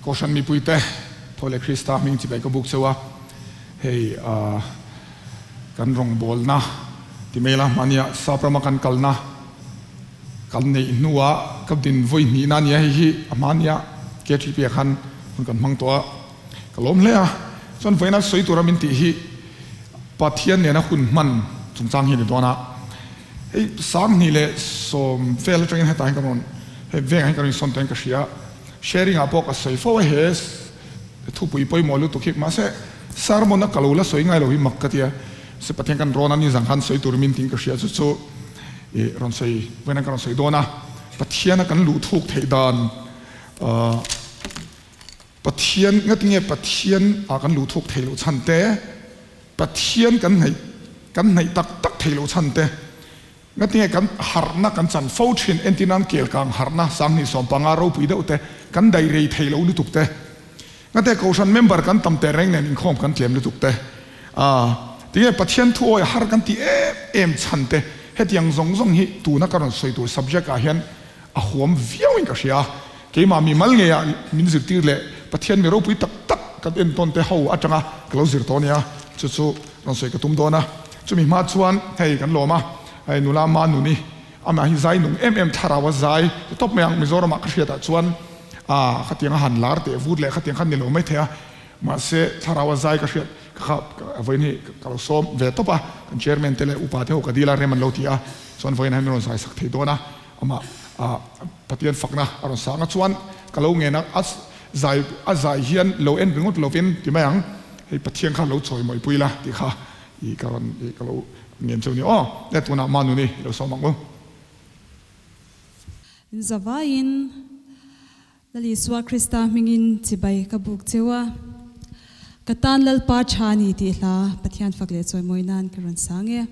Kohhran mipuite thaw leh Krista hming chibai ka buk cheu a, hei kan rawngbawlna ti mai la hmania sap rama kan kalna kan neih hnuah ka din vawi hnihna a nia, hei hi a hmania KTP ah khan hun kan hmang tawh a, ka lawm hle a, chuan vawiina sawi tura min tih hi Pathian nena hun hman chungchang hi a ni dawn a. Hei 2010 vel atangin hetah hian ka rawn hei vengah hian ka rawn insawn tawhin ka hria. Sharing ah pawh ka sawi fo a he thupui pawimawh lutuk hi mahse sermon a ka lo la sawi ngai lo hi mak ka ti a. Se Pathian kan rawn a ni zang khan sawi tur min tiin ka hria chu chu i rawn sawi vawiin ka rawn sawi dawn a. Pathian a kan luh thuk theih dan ah Pathian ngatinge Pathian ah kan luh thuk theih loh chhan te Pathian kan hnaih kan hnaih tak tak thei loh chhan te, ngatinge kan harhna kan chan fo thin, entir nan kelkang harhna 2015 ropui deuh te kan daih rei thei lo lutuk te, ngatinge kohhran member kan tam teh reng nen inkhawm kan tlem lutuk te, ah tinge Pathian thu awi har kan tih em em chhan te, hetiang zawng zawng hi tuna ka rawn sawi tur subject ah hian a huam viau in ka hria. Keimah mi mal ngeiah min zirtir leh Pathian mi ropui tak tak kan entawn te ho atanga ka lo zir tawh a nia, chu chu rawn sawi ka tum dawn a. Chumi hma chuan hei kan lawm a, hei nula Manuni amah hi zai nung em em thlarau a zai ta tawp mai ang, Mizoramah ka hriatah chuan ah khatiang a han lar teh vut leh khatiang khan ni lo mai thei a, mahse thlarau a zai ka hriat ka kha vawiin hi ka lo sawm ve tawp a, kan chairman te leh upa te ho ka dil a rem an lo ti a, chuan vawiin hian min rawn zai sak thei dawn a. Amah ah Pathian fakna a rawn sang a, chuan ka lo ngen a, a zai a zai hian lo en ringawt lovin ti mai ang, hei Pathian kha lo chawi mawipui la tih kha i ka rawn i ka lo ngen cheu ni aw, le tunah Manuni i lo sawm ang u. Zavaiin Lal Isua Krista hmingin chibai ka buk cheu a, ka tan Lalpa tha ni tih hla Pathian fak leh chawimawi nan ka rawn sang e.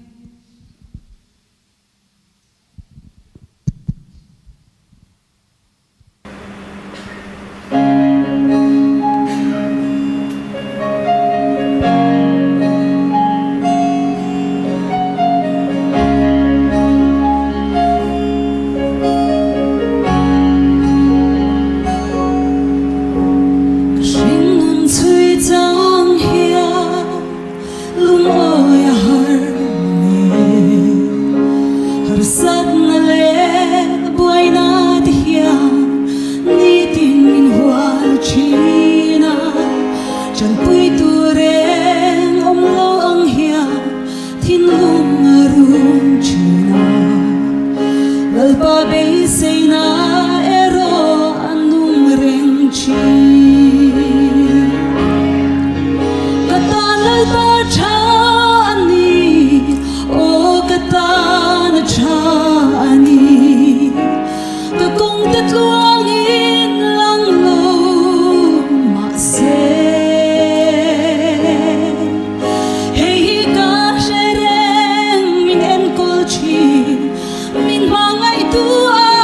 Hringnun chhui chang hian Lungawi a har nge? Harsatna leh buaina te hian nitin min hual thin a, Chanpui tur eng awm lo ang hian thinlung a rum thin a, Lalpa beiseina erawh a nung reng thin. Ka tan Lalpa tha a ni, aw ka tan a tha a ni. Ka kawng te tluangin lang lo mahse, hei hi ka hre reng min enkawl thin, min hmangaihtu a.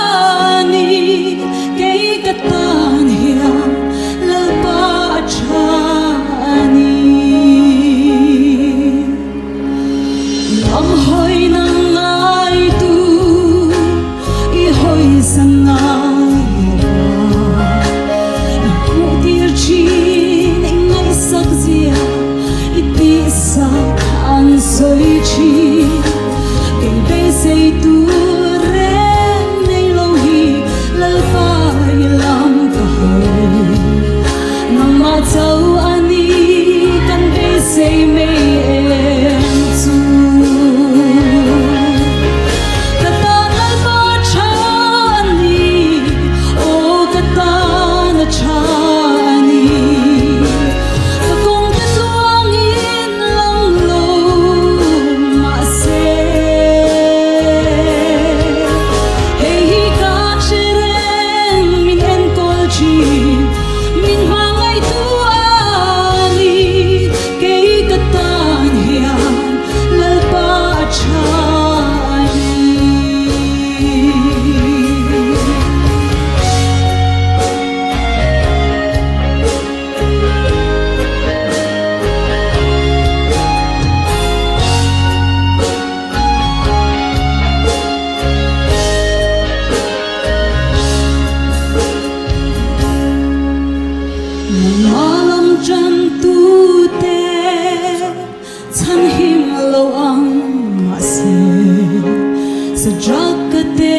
Sadraka te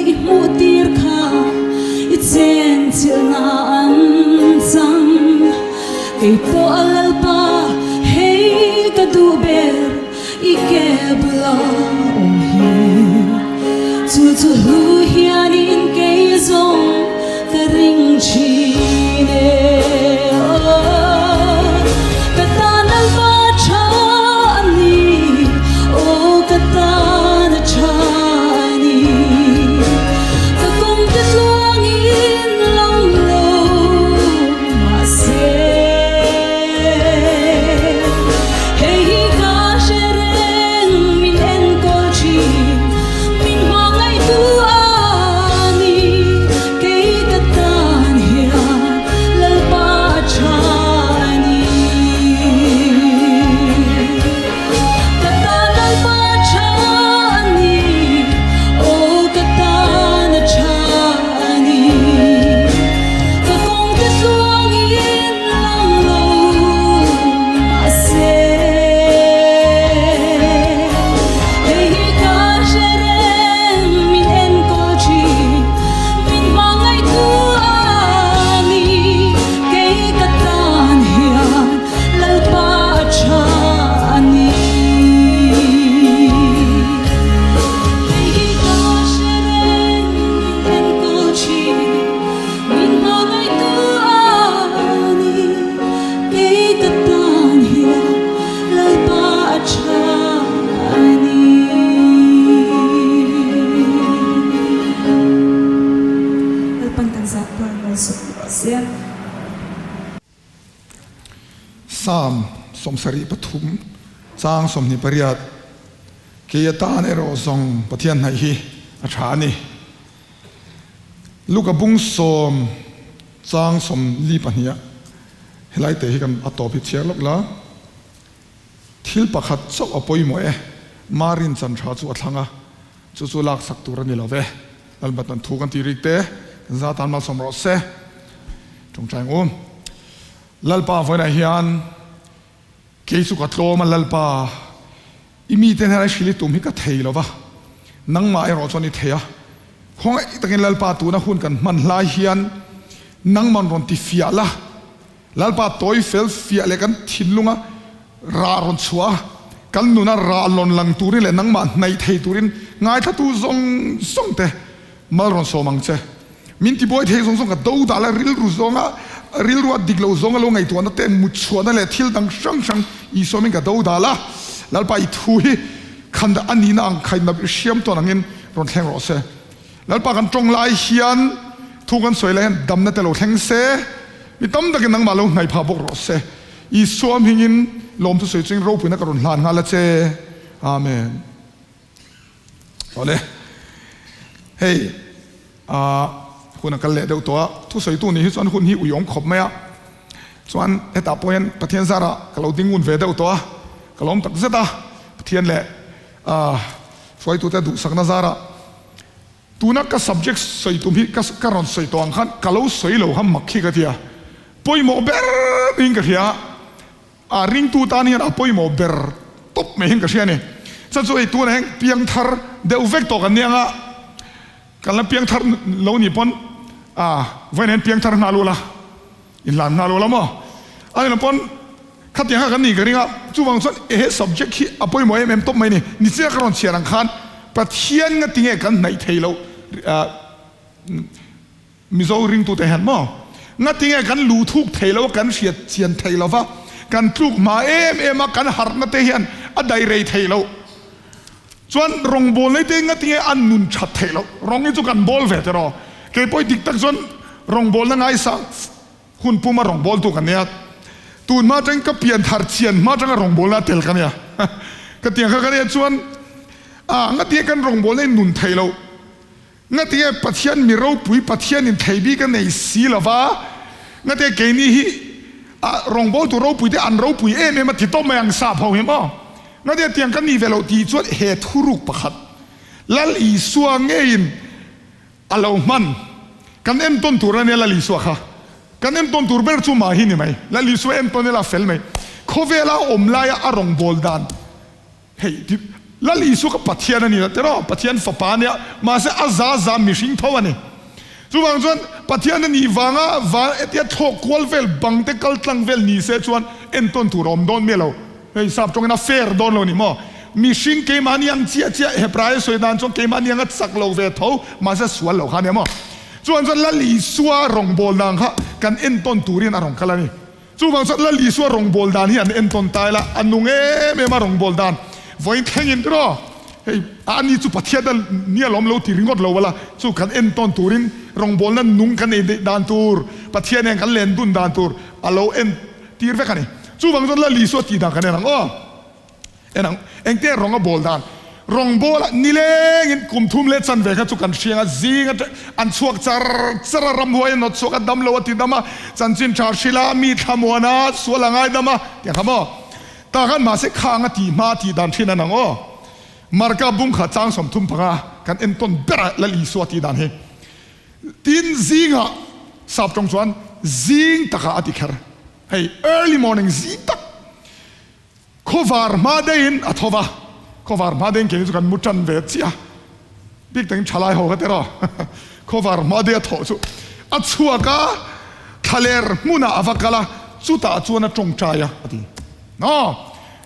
i hmuh tir kha i chen chilhna an chang. Kei pawh a Lalpa hei ka duh ber i ke bula awm hi. Chu chu hlu hianin kei zawng ka ring thin e. Aw ka tan Lalpa tha a ni, aw ka tan a tha a ni. Ka kawngte tluangin lang lo mahse, hei hi ka hre reng min enkawl thin, min hmangaihtu a ni. Kei ka tan hian Lalpa a tha a ni. Ka tan Lalpa a tha a ni, aw ka tan a tha a ni. Ka kawngte tluangin lang lo mahse, hei hi ka hre reng min enkawl thin. Min hmangaihtu a ni, kei ka tan hian Lalpa a tha a ni. Hei hi ka hre reng min enkawl thin, min hmangaihtu a ni, kei ka tan hian Lalpa a tha a ni. Lalpan kan zah tuar mawi sawk rawh se. Psalm 73 chang 28 Kei atan erawh zawng Pathian hnaih hi a tha a ni. Luka bung sawm chang 42 ah helai te hi kan a tawp hi chhiar lawk la. Thil pakhat chauh a pawimawh e, Marin chan tha chu a thlang a, chu chu laksak tur a ni lo ve. Lalbat an thu kan tih rik te, kan za tan malsawm rawh se. Tawngtai ang u. Lalpa vawiinah hian kei chu ka tlawm a, Lalpa i mite hnenah i hrilh i tum hi ka thei lo va, nangmah erawh chuan i thei a. Khawngaih takin Lalpa tuna hun kan hman hlai hian nangman rawn ti fiah la, Lalpa tawi fel fiah leh kan thinlunga rah rawn chhuah a, kan nuna rah lawn lang turin leh nangmah hnaih thei turin ngaithlatu zawng zawng te mal rawn sawm ang che. Min tibuai thei zawng zawng ka do dah la, rilru zawnga rilru a dik lo zawnga lo ngaihtuahna te, mut chhuahna leh thil dang hrang hrang Isua min ka do dah la, Lalpa i thu hi khan a nihna ang khainap i hriam tawn angin rawn thleng rawh se. Lalpa kan tawng lai hian thu kan sawi lai hian damna te lo thleng se, mi tam takin nangmah lo hnaih phah bawk rawh se. Isua hmingin lawmthu sawi chungin ropuina ka rawn hlan nghal a che. Amen. Awle. Hei ah hun a kal leh deuh tawh a, thu sawitu nih hi chuan hun hi uiawm khawp mai a. Chuan hetah pawh hian Pathian zarah ka lo ding ngun ve deuh tawh a, ka lawm tak zet a, Pathian leh ah hruaitute duhsakna zarah Tuna ka subject sawi tum hi ka ka rawn sawi tawh ang khan ka lo sawi lo kha mak hi ka ti a, pawimawh ber niin ka hria a, a ringtu tan hian a pawimawh ber tawp mai hian ka hria a ni. Chuan chu hei tunah hian piangthar deuh vek tawh kan nia anga kan la piangthar lo nih pawn a vawiin hian piangthar nghal ula, inhlan nghal ula maw? A ni lo pawn khatiang kha kan nih ka ring a, chuvang chuan he subject hi a pawimawh em em tawp mai a ni. Nichina ka rawn chhiar ang khan Pathian nga tinge kan hnaih thei lo Mizo ringtute hian maw? Nga tinge kan luh thuk thei lo a, kan hriat chian thei lo va, kan tluk hma em em a, kan harhna te hian a daih rei thei lo. Chuan rawngbawlna te nga tinge an nun that thei lo. Rawng hi chu kan bawl ve tiraw. Keipawh dik tak chuan rawngbawlna ngaisang Hun puma rawngbawltu ka nia. Tun hma atangin ka pian thar chian hma atanga rawngbawlna a tel ka nia. Ka tiang kha ka nia chuan ah ngatinge kan rawngbawlna in nun thei lo. Ngatinge Pathian mi ropui Pathian in thei bik a nei si lova. Ngatinge keini hi ah rawngbawltu ropui te an ropui em em a ti tawp mai ang sap ho hi maw. Ngatinge tiang ka ni ve lo tih chuan he thuruk pakhat Lal Isua ngeiin A lo hman. Kan entawn tur a nia Lal Isua kha. Kan entawn tur ber chu mah hi ni mai. Lal Isua entawn ila a fel mai. Khawvela a awm laia a rawngbâwl dan hei ti Lal Isua kha Pathian a ni lo tiraw? Pathian fapa a nia, mahse a za za mihring tho a ni. Chuvang chuan Pathian a nih vanga van hetia thlawk kual vel bang te kal tlang vel ni se chuan entawn tur a awm dawn miah lo. Hei sap tawngin a fair dawn lo ni maw? Mihring keimahni ang chiah chiah Hebraia sawi dan chuan keimahni anga chak lo ve tho mahse sual lo kha a nia maw? Chuvang chuan Lal Isua rawngbawlna ang kha kan entawn turin a rawn kal a ni. Chuvang chuan Lal Isua rawngbâwl dan hi an entawn ta ila, a nung em em a rawngbâwl dan vawiin thlengin tiraw? Hei, a ni chu Pathian a nia lawm lo ti ringawt lo ala, chu kan entawn turin rawngbâwlna nung kan ei daih dan tur, Pathian hian kan len dun dan tur a lo entir vek a ni. Chuvang chuan Lal Isua tih dan kan en ang aw. En ang, engte rawng a bawl dan? Rawng bawl ah nilengin kum thum leh chanve kha chu kan hriang a, zing a an chhuak char char a, ramhuai a nawt chhuak a, damlo a ti dam a, chanchin tha hrilh a, mi thlamuan a, sual a ngaidam a, tiang kha maw? Tah khan mahse khang a tih hma tih dan thin an ang aw. Marka bung kha chang 35 kan entawn ber a Lal Isua tih dan hi. Tin zingah sap tawng chuan zing takah a ti kher. Hei early morning zing tak. Khawvar hma deihin a tho va, khawvar hma deihin keini chu kan mu tan ve chiah a, bik takin thalai ho kha tiraw, khawvar hma dei a thawh chu a chhuak a, thlaler hmunah a va kal a, chutah chuan a tawngtai a, a ti. Aw,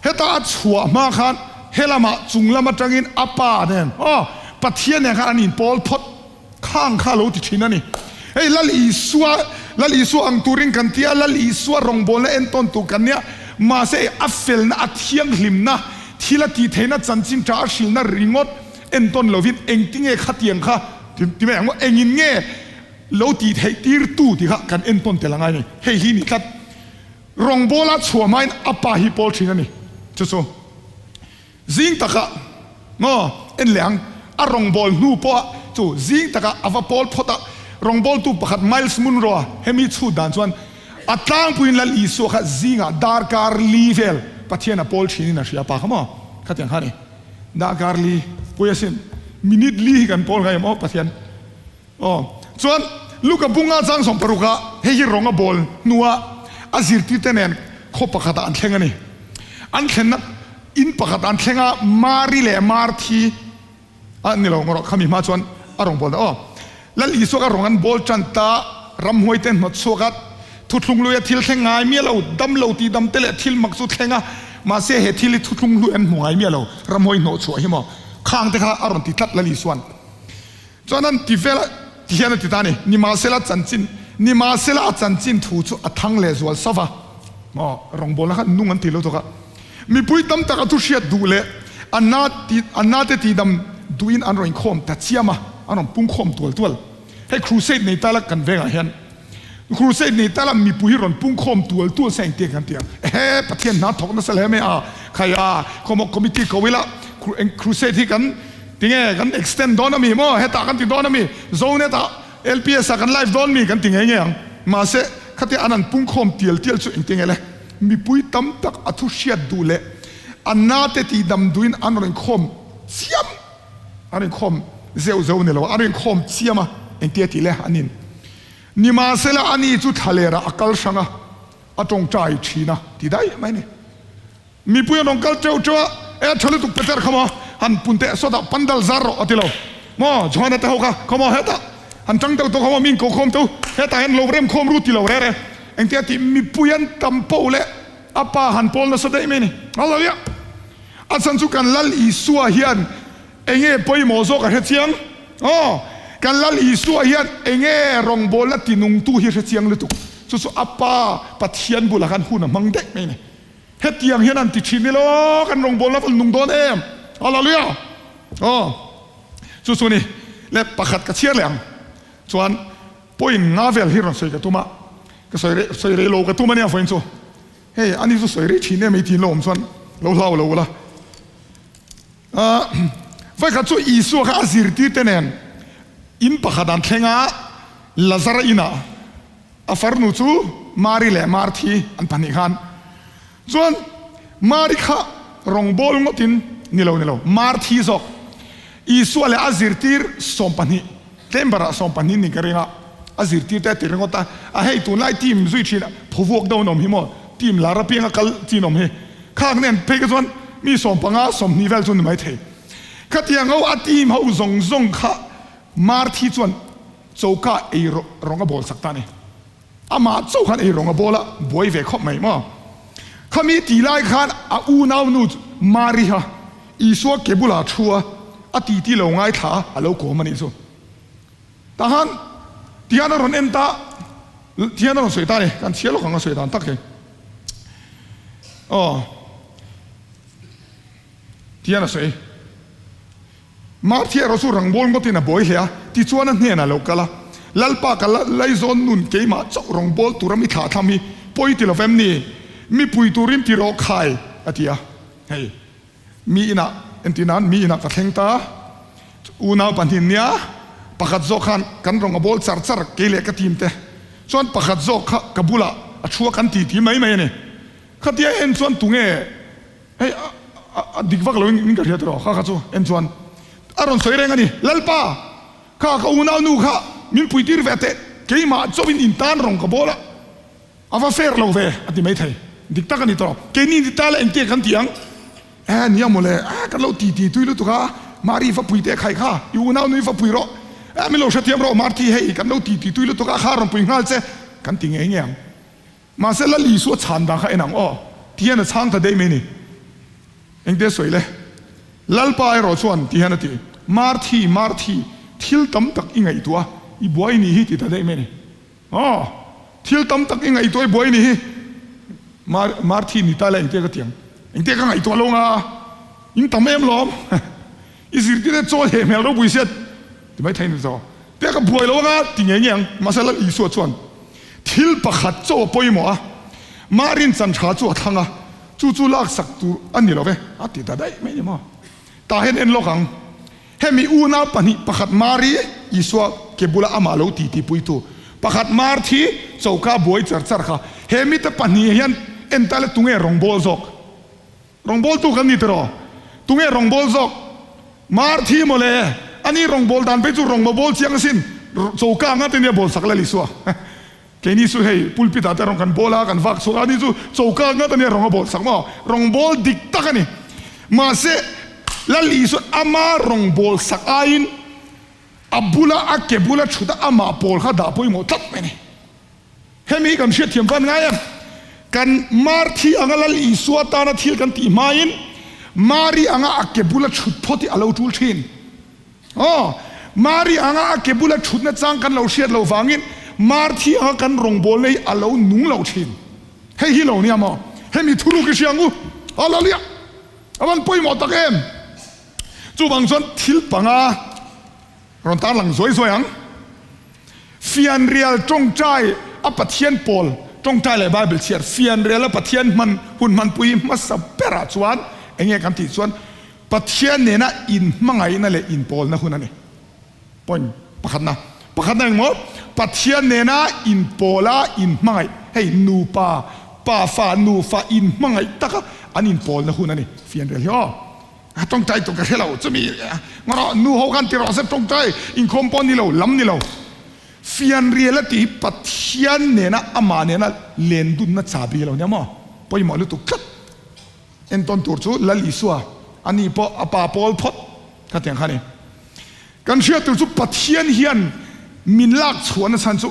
heta a chhuah hma khan helamah chung lam atangin a pa nen, aw, Pathian nen khan an inpawl phawt. Khang kha a lo ti thin a ni. Hei Lal Isua, Lal Isua ang turin kan ti a, Lal Isua rawngbawlna entawn tur kan nia, mahse a felna, a thianghlimna, thil a tih theihna chanchin tha a hrilhna ringawt entawn lovin engtinge khatiang kha ti mai ang maw, engin nge lo tih theih tirtu tih kha kan entawn tel angai a ni. Hei hi ni tlat. Rawngbawla chhuah hmain a pa hi pawl thin a ni. Chu chu. Zing takah maw en leh ang, a rawngbâwl hnu pawha chu zing takah a va pawl phawt a, rawngbâwltu pakhat Myles Munroe-a hemi chhut dan chuan a tlangpuiin Lal Isua kha zingah darkar li vel Pathian a pawl thinin a hria pa kha maw? Khatiang kha a ni. Darkar li pui asin minute li hi kan pawl ngai em aw Pathian? Aw. Chuan Luka bunga chang 60 ah hei hi rawng a bawl hnua a zirtirte nen khaw pakhatah an thleng a ni. An thlenna in pakhatah an thleng a, Mari leh Marthi a ni lo ngawrh khami hma chuan a rawn bawl ta. Aw. Lal Isua kha rawng an bawl tan ta, ramhuai te hnawt chhuak a, thuthlung luia thil thleng ngai miah lo, dam lo tih dam te leh thil mak chu thleng a, mahse he thil hi thuthlung lui an hmu ngai miah lo, ramhuai hnawh chhuah hi maw? Khang te kha a rawn ti tlat Lal Isua'n. Chuan an ti vel a, ti hian a ti ta a ni, Nimahsela chanchin, nimahsela a chanchin thu chu a thang leh zual sauh va. Maw, rawngbawlna kha nung an ti lo tawk a. Mipui tam tak a thu hriat duh leh a na ti, a na te tihdam duhin an rawn inkhawm ta chiam a, an rawn pung khawm tual tual. Hei crusade nei ta la kan vengah hian crusade nei ta la mipui hi rawn pung khawm tual tual se engtiang kan ti ang? Ehe, Pathian hna thawk nasa hle mai a, khai a, khawmawk committee ko ila crusade hi kan Tinge kan extend dawn ami maw? Hetah kan ti dawn ami? Zonet ah LPS ah kan live dawn mi kan ti ngei ngei ang. Mahse, khatia an an pungkhawm tial tial chu engti nge le? Mipui tam tak a thu hriat duh leh a na te tih dam duhin an rawn inkhawm chiam, an rawn inkhawm zeuh zeuh ni lo, an rawn inkhawm chiam a, engtia tih le an in. Nimahsela ani chu thlaler ah a kal hrang a, a tawngtai thin a ti daih mai ni. Mipui an rawn kal teuh teuh a, E tha lutuk Peter kha maw, han pun teh sawtah pandal zar rawh a ti lo maw, Johana te ho kha khaw maw hetah han tang deuh tawh kha maw mi inko khawm teuh hetah hian lo rem khawm ru ti lo rere engtia tih mipui an tam poh leh a pa han pawl nasa daih mai a ni. Hallelujah! A chhan chu kan Lal Isua hian enge pawimawh zawk a hre chiang? Aw, kan Lal Isua hian enge rawngbawlna tinungtu hi hre chiang lutuk. Chu chu a pa Pathian bulah khan hun a hmang daih mai a ni. Hetiang hian an ti thin ilo, kan rawngbawlna va nung dawn em? Hallelujah! Aw, chu chu ni. Le pakhat ka chhiar leh ang. Chuan point nga vel hi rawn sawi ka tum a, ka sawi rei sawi rei lo ka tum a nia vawiin chu. Hei, ani chu sawi rei thin em ei tiin lo awm chuan lo hlau lo ula. Ah, vawikhat chu Isua kha a zirtirte nen in pakhat an thleng a, Lazara inah. A farnu chu Mari leh Marthi an pahnih khan chuan Mari kha rawngbâwl ngawtin ni lo ni lo, Marthi zawk Isua leh a zirtir 12, tlem barah 12 ni ka ring a, a zirtirte a ti ringawt a, a hei tunlai team zui thin phuvuak deuh an awm hi maw, team lar apianga kal chin awm hi, khak nen phei kha chuan. mi 15, 20 vel chu ni mai thei. Khatiang ho a team ho zawng zawng kha Marthi chuan choka ei rawng a bawl sak ta a ni. Amah chauh khan ei rawng a bawl a, buai ve khawp mai maw. Khami tih lai khan a unau nu Mari kha Isua ke bulah thu a, a titi lo ngaithla a, a lo kawm a nih chu. Tahan tihian a rawn en ta, tihian a rawn sawi ta a ni, kan chhiar lawk ang a sawi dan tak hi. Aw, tihian a sawi. Marthi erawh chu rangbawl ngawtin a buai hle a, tichuan a hnenah lo kal a, Lalpa ka laizawn nun keimah chauh rawngbâwl tura mi thlahthlam hi pawi ti lo vem ni? Mi pui turin ti rawh khai, a ti a. Hei, mi inah, entir nan, mi inah ka thleng ta, unau pahnih nia, pakhat zawk khan kan rawng a bawl char char, kei leh ka team te chuan pakhat zawk kha ka bulah a thu a kan ti ti mai mai a ni. Khatia en chuan tunge Hei a dik vak lo in ka hria tawh kha kha chu en chuan a rawn sawi reng a ni. Lalpa, kha ka unau nu kha min pui tir ve teh, keimah chauhin in tan rawng ka bawl a, a va fair lo ve a ti mai thei. Dik tak a ni tawh. Keini ni ta la engtia kan ti ang? Eh nia mawle, eh kan lo ti ti tui lutuk a, Mari va pui teh khai kha, i unau nu i va pui rawh, eh min lo hrethiam rawh Marthi hei kan lo ti ti tui lutuk a, kha rawn pui nghal che kan ti ngei ngei ang. Mahse Lal Isua chhan dan kha en ang aw, ti hian a chhang ta daih mai ni. Engte sawi le? Lalpa erawh chuan ti hian a ti, Marthi, Marthi, thil tam tak i ngaihtuah a, i buai ni hi ti ta daih mai ni. Aw, thil tam tak i ngaihtuah i buai ni hi. Mar, Marthi ni ta le engte ka ti ang? Engte ka ngaihtuah lo nga? In tam em lawm? I zirtir te chaw leh hmel ropui sia ti mai thei ni zawk. Te ka buai lo anga ti ngei ngei ang. Mahse Lal Isua chuan thil pakhat chaw a pawimawh a, mah rinchan tha chu a thlang a, chu chu laksak tur a ni lo ve a ti ta daih mai ni maw. Tah hian en lawk ang. Hemi unau pahnih pakhat Mari, Isua ke bula amah lo titi puitu pakhat Marthi choka buai char char kha he mite pahnih hian en ta le tunge rawngbâwl zawk? Rawngbawltu kan ni tiraw? Tunge rawngbâwl zawk? Marthi mawle! Ani rawngbâwl dan phei chu rawngbâwl bâwl chiang asin, choka anga te nia bâwl sak Lal Isua. Keini chu hei pulpit ah te rawng kan bâwl a, kan vak chhuak a, ani chu choka anga te nia rawng a bâwl sak maw? Rawngbâwl dik tak a ni. Mahse, Lal Isua ama rawngbâwl sak aiin a bula a ke bula thut a amah pâwl kha dah pawimawh tlat mai a ni. Hemi hi kan hriatthiam van ngai em? Kan Marthi anga Lal Isua tana thil kan tih hmain Mari anga a ke bula thut phawt hi a lo tul thin. Aw, Mari anga a ke bula thutna chang kan lo hriat loh vangin Marthi anga kan rawngbawlna hi a lo nung lo thin. Hei hi lo nia maw? Hemi thuruk i hria ang u. Hallelujah! A van pawimawh tak em? Chuvang chuan thil panga rawn tarlang zuai zuai ang. Fianrial tawngtai a Pathian pawl tawngtai leh Bible chhiar fianrial a Pathian hman hun hmanpui hmasa berah chuan enge kan tih chuan Pathian nena inhmangaihna leh inpawlna hun a ni. Point pakhatna. Pakhatna engmaw? Pathian nena inpawla inhmangaih hei nupa pafa nufa inhmangaih taka an inpawlna hun a ni fianrial hi aw. A tawngtai tur ka hre lo, chumi ngarawh nu ho khan ti rawh se tawngtai inkhawm pawh ni lo, lam ni lo. Fianrial a tih hi Pathian nena amah nena len dunna chabi lo nia maw? Pawimawh lutuk tlat. Entawn tur chu Lal Isua a ni pawh a pa pawl phawt kha tiang kha a ni. Kan hriat tur chu Pathian hian min lak chhuahna chhan chu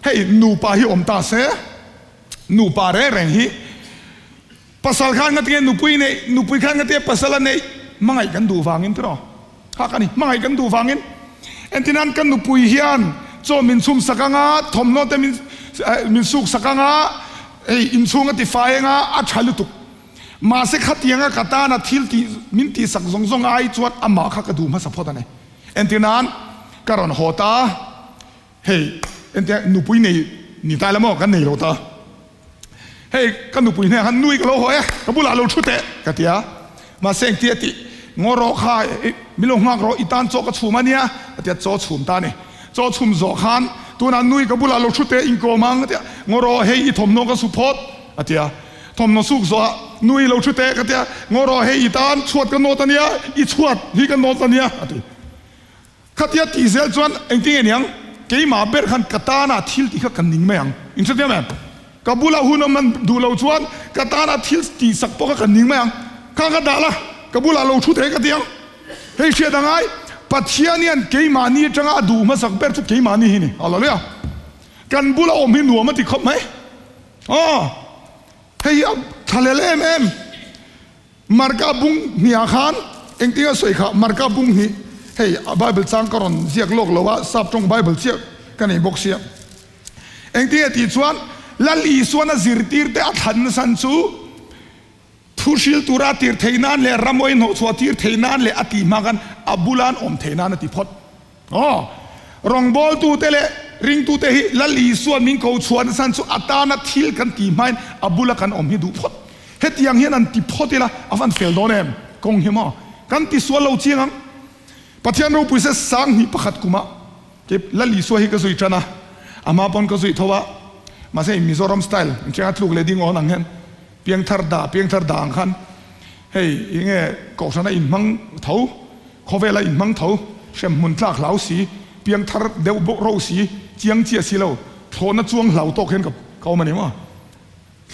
hei nupa hi awm ta se, nupa reng reng hi Pasal khan nga tinge nupui neih, nupui khan nga tinge pasal a neih, hmangaih kan duh vangin tiraw? Kha ka ni, hmangaih kan duh vangin. Entirnan ka nupui hian chaw min chhum sak anga, thawmhnaw te min min suk sak anga, hei inchhung a ti fai anga, a tha lutuk. Mahse khatianga ka tana thil tih min tih sak zawng zawng ai chuan amah kha ka duh hmasa phawt a ni. Entirnan ka rawn haw ta, hei entia nupui nei ni ta la maw kan nei lo ta. Hei ka nupui hnenah khan nui ka lo haw e, ka bulah lo thu teh ka ti a. Mahse engtia tih ngaw rawh kha min lo nghak rawh i tan chaw ka chhum a nia a ti a, chaw chhum ta a ni. Chaw chhum zawh khan tunah nui ka bulah lo thu teh inkawm ang a ti a, ngaw rawh hei i thawmhnaw ka su phawt a ti a. Thawmhnaw suk zawhah nui lo thu teh ka ti a, ngaw rawh hei i tan chhuat ka nawt a nia, i chhuat hi ka nawt a nia a ti. Khatia tih zel chuan engtin nge niang? Keimah ber khan ka tana thil tih kha ka ning mai ang. In hrethiam em? Ka bula hun awm an duh lo chuan ka tana thil tih sak pawh kha ka ning mai ang. Kha ka dah la, ka bulah lo thu thei ka ti ang. Hei hriat a ngai, Pathian hian keimahni atanga a duh hmasak ber chu keimahni hi ni. Hallelujah! Kan bula awm hi nuam a ti khawp mai. Aw, hei hi a thlahlel em em. Marka bung hniah khan engtin a sawi kha, Marka bung hnih, hei a Bible chang ka rawn ziak lawk lo a, sap tawng Bible chiah ka nei bawk sia. Engtin nge tih chuan Lal Isuan a zirtirte a thlan nasan chu thu hril tura a tir theih nan leh ramawii hnawhchhuah tir theih nan leh a tih hma khan a bula an awm theih nan a ti phawt. Aw, rawngbawltute leh ringtute hi Lal Isuan min ko chhuah nasan chu a tana thil kan tih hmain a bula kan awm hi duh phawt. Hetiang hian an ti phawt ila a van fel dawn em? Kawng hi maw? Kan ti sual lo chiang ang. Pathian ropui se 1001 kumah Kei Lal Isua hi ka zui tan a, a hma pawn ka zui tho a, mahse Mizoram style in thenga tluk leh ding awn ang hian piangthar dah piangthar dah ang khan hei enge kohhrana inhmang tho, khawvela inhmang tho, hremhmun tlak hlau si, piangthar deuh bawk ro si, chiang chiah si lo, thlawhna chuang hlau tawk hian ka awm a ni maw?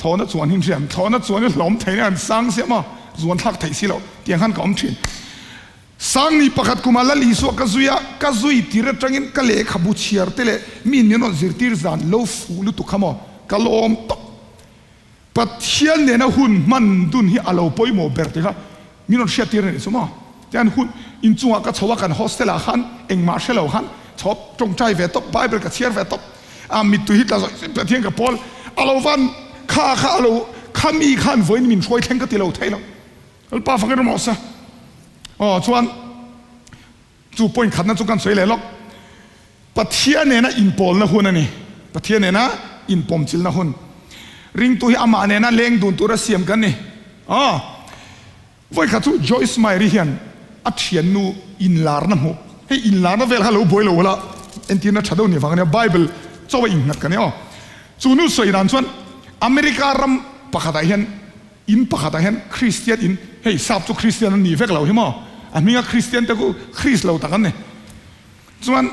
Thlawhna chuan hi hriam, thlawhna chuan hi hlawm theih na an sang sia maw? Zuan thlak theih si lo, tiang khan ka awm thin. 1001 kumah Lal Isua ka zui a, ka zui tir atangin ka lehkhabu chhiar te leh mi min rawn zirtir zan lo fuh lutuk kha maw ka lawm tawp. Pathian nena hun hman dun hi a lo pawimawh ber tih kha min rawn hriattir a nih chu maw. Tihian hun inchungah ka chho a, kan hostel ah khan engmah hre lo khan chhawp tawngtai ve tawp, Bible ka chhiar ve tawp a, mittui hi tla zawih zawih Pathian ka pawl a lo van kha kha a lo kha mi khan vawiin min hruai thleng ka ti lo thei lo. Lalpa fak in rawh se. Aw chuan chu point khatna chu kan sawi leh lawk. Pathian nena inpawlna hun a ni. Pathian nena inpawmchilna hun. Ringtu hi amah nena leng dun tura siam kan ni. Aw vawikhat chu Joyce Meyer-i hian a thiannu inlarna hmuh. Hei inlarna vel kha lo buai lo ula entirna tha deuh ni vang ania Bible chaw a innghat ka ni aw. Chu nu sawi dan chuan America ram pakhatah hian In pakhatah hian Kristian in, hei sap chu Kristian an ni vek lo hi maw? A hminga Kristian te chu Kris lo tak an ni. Chuan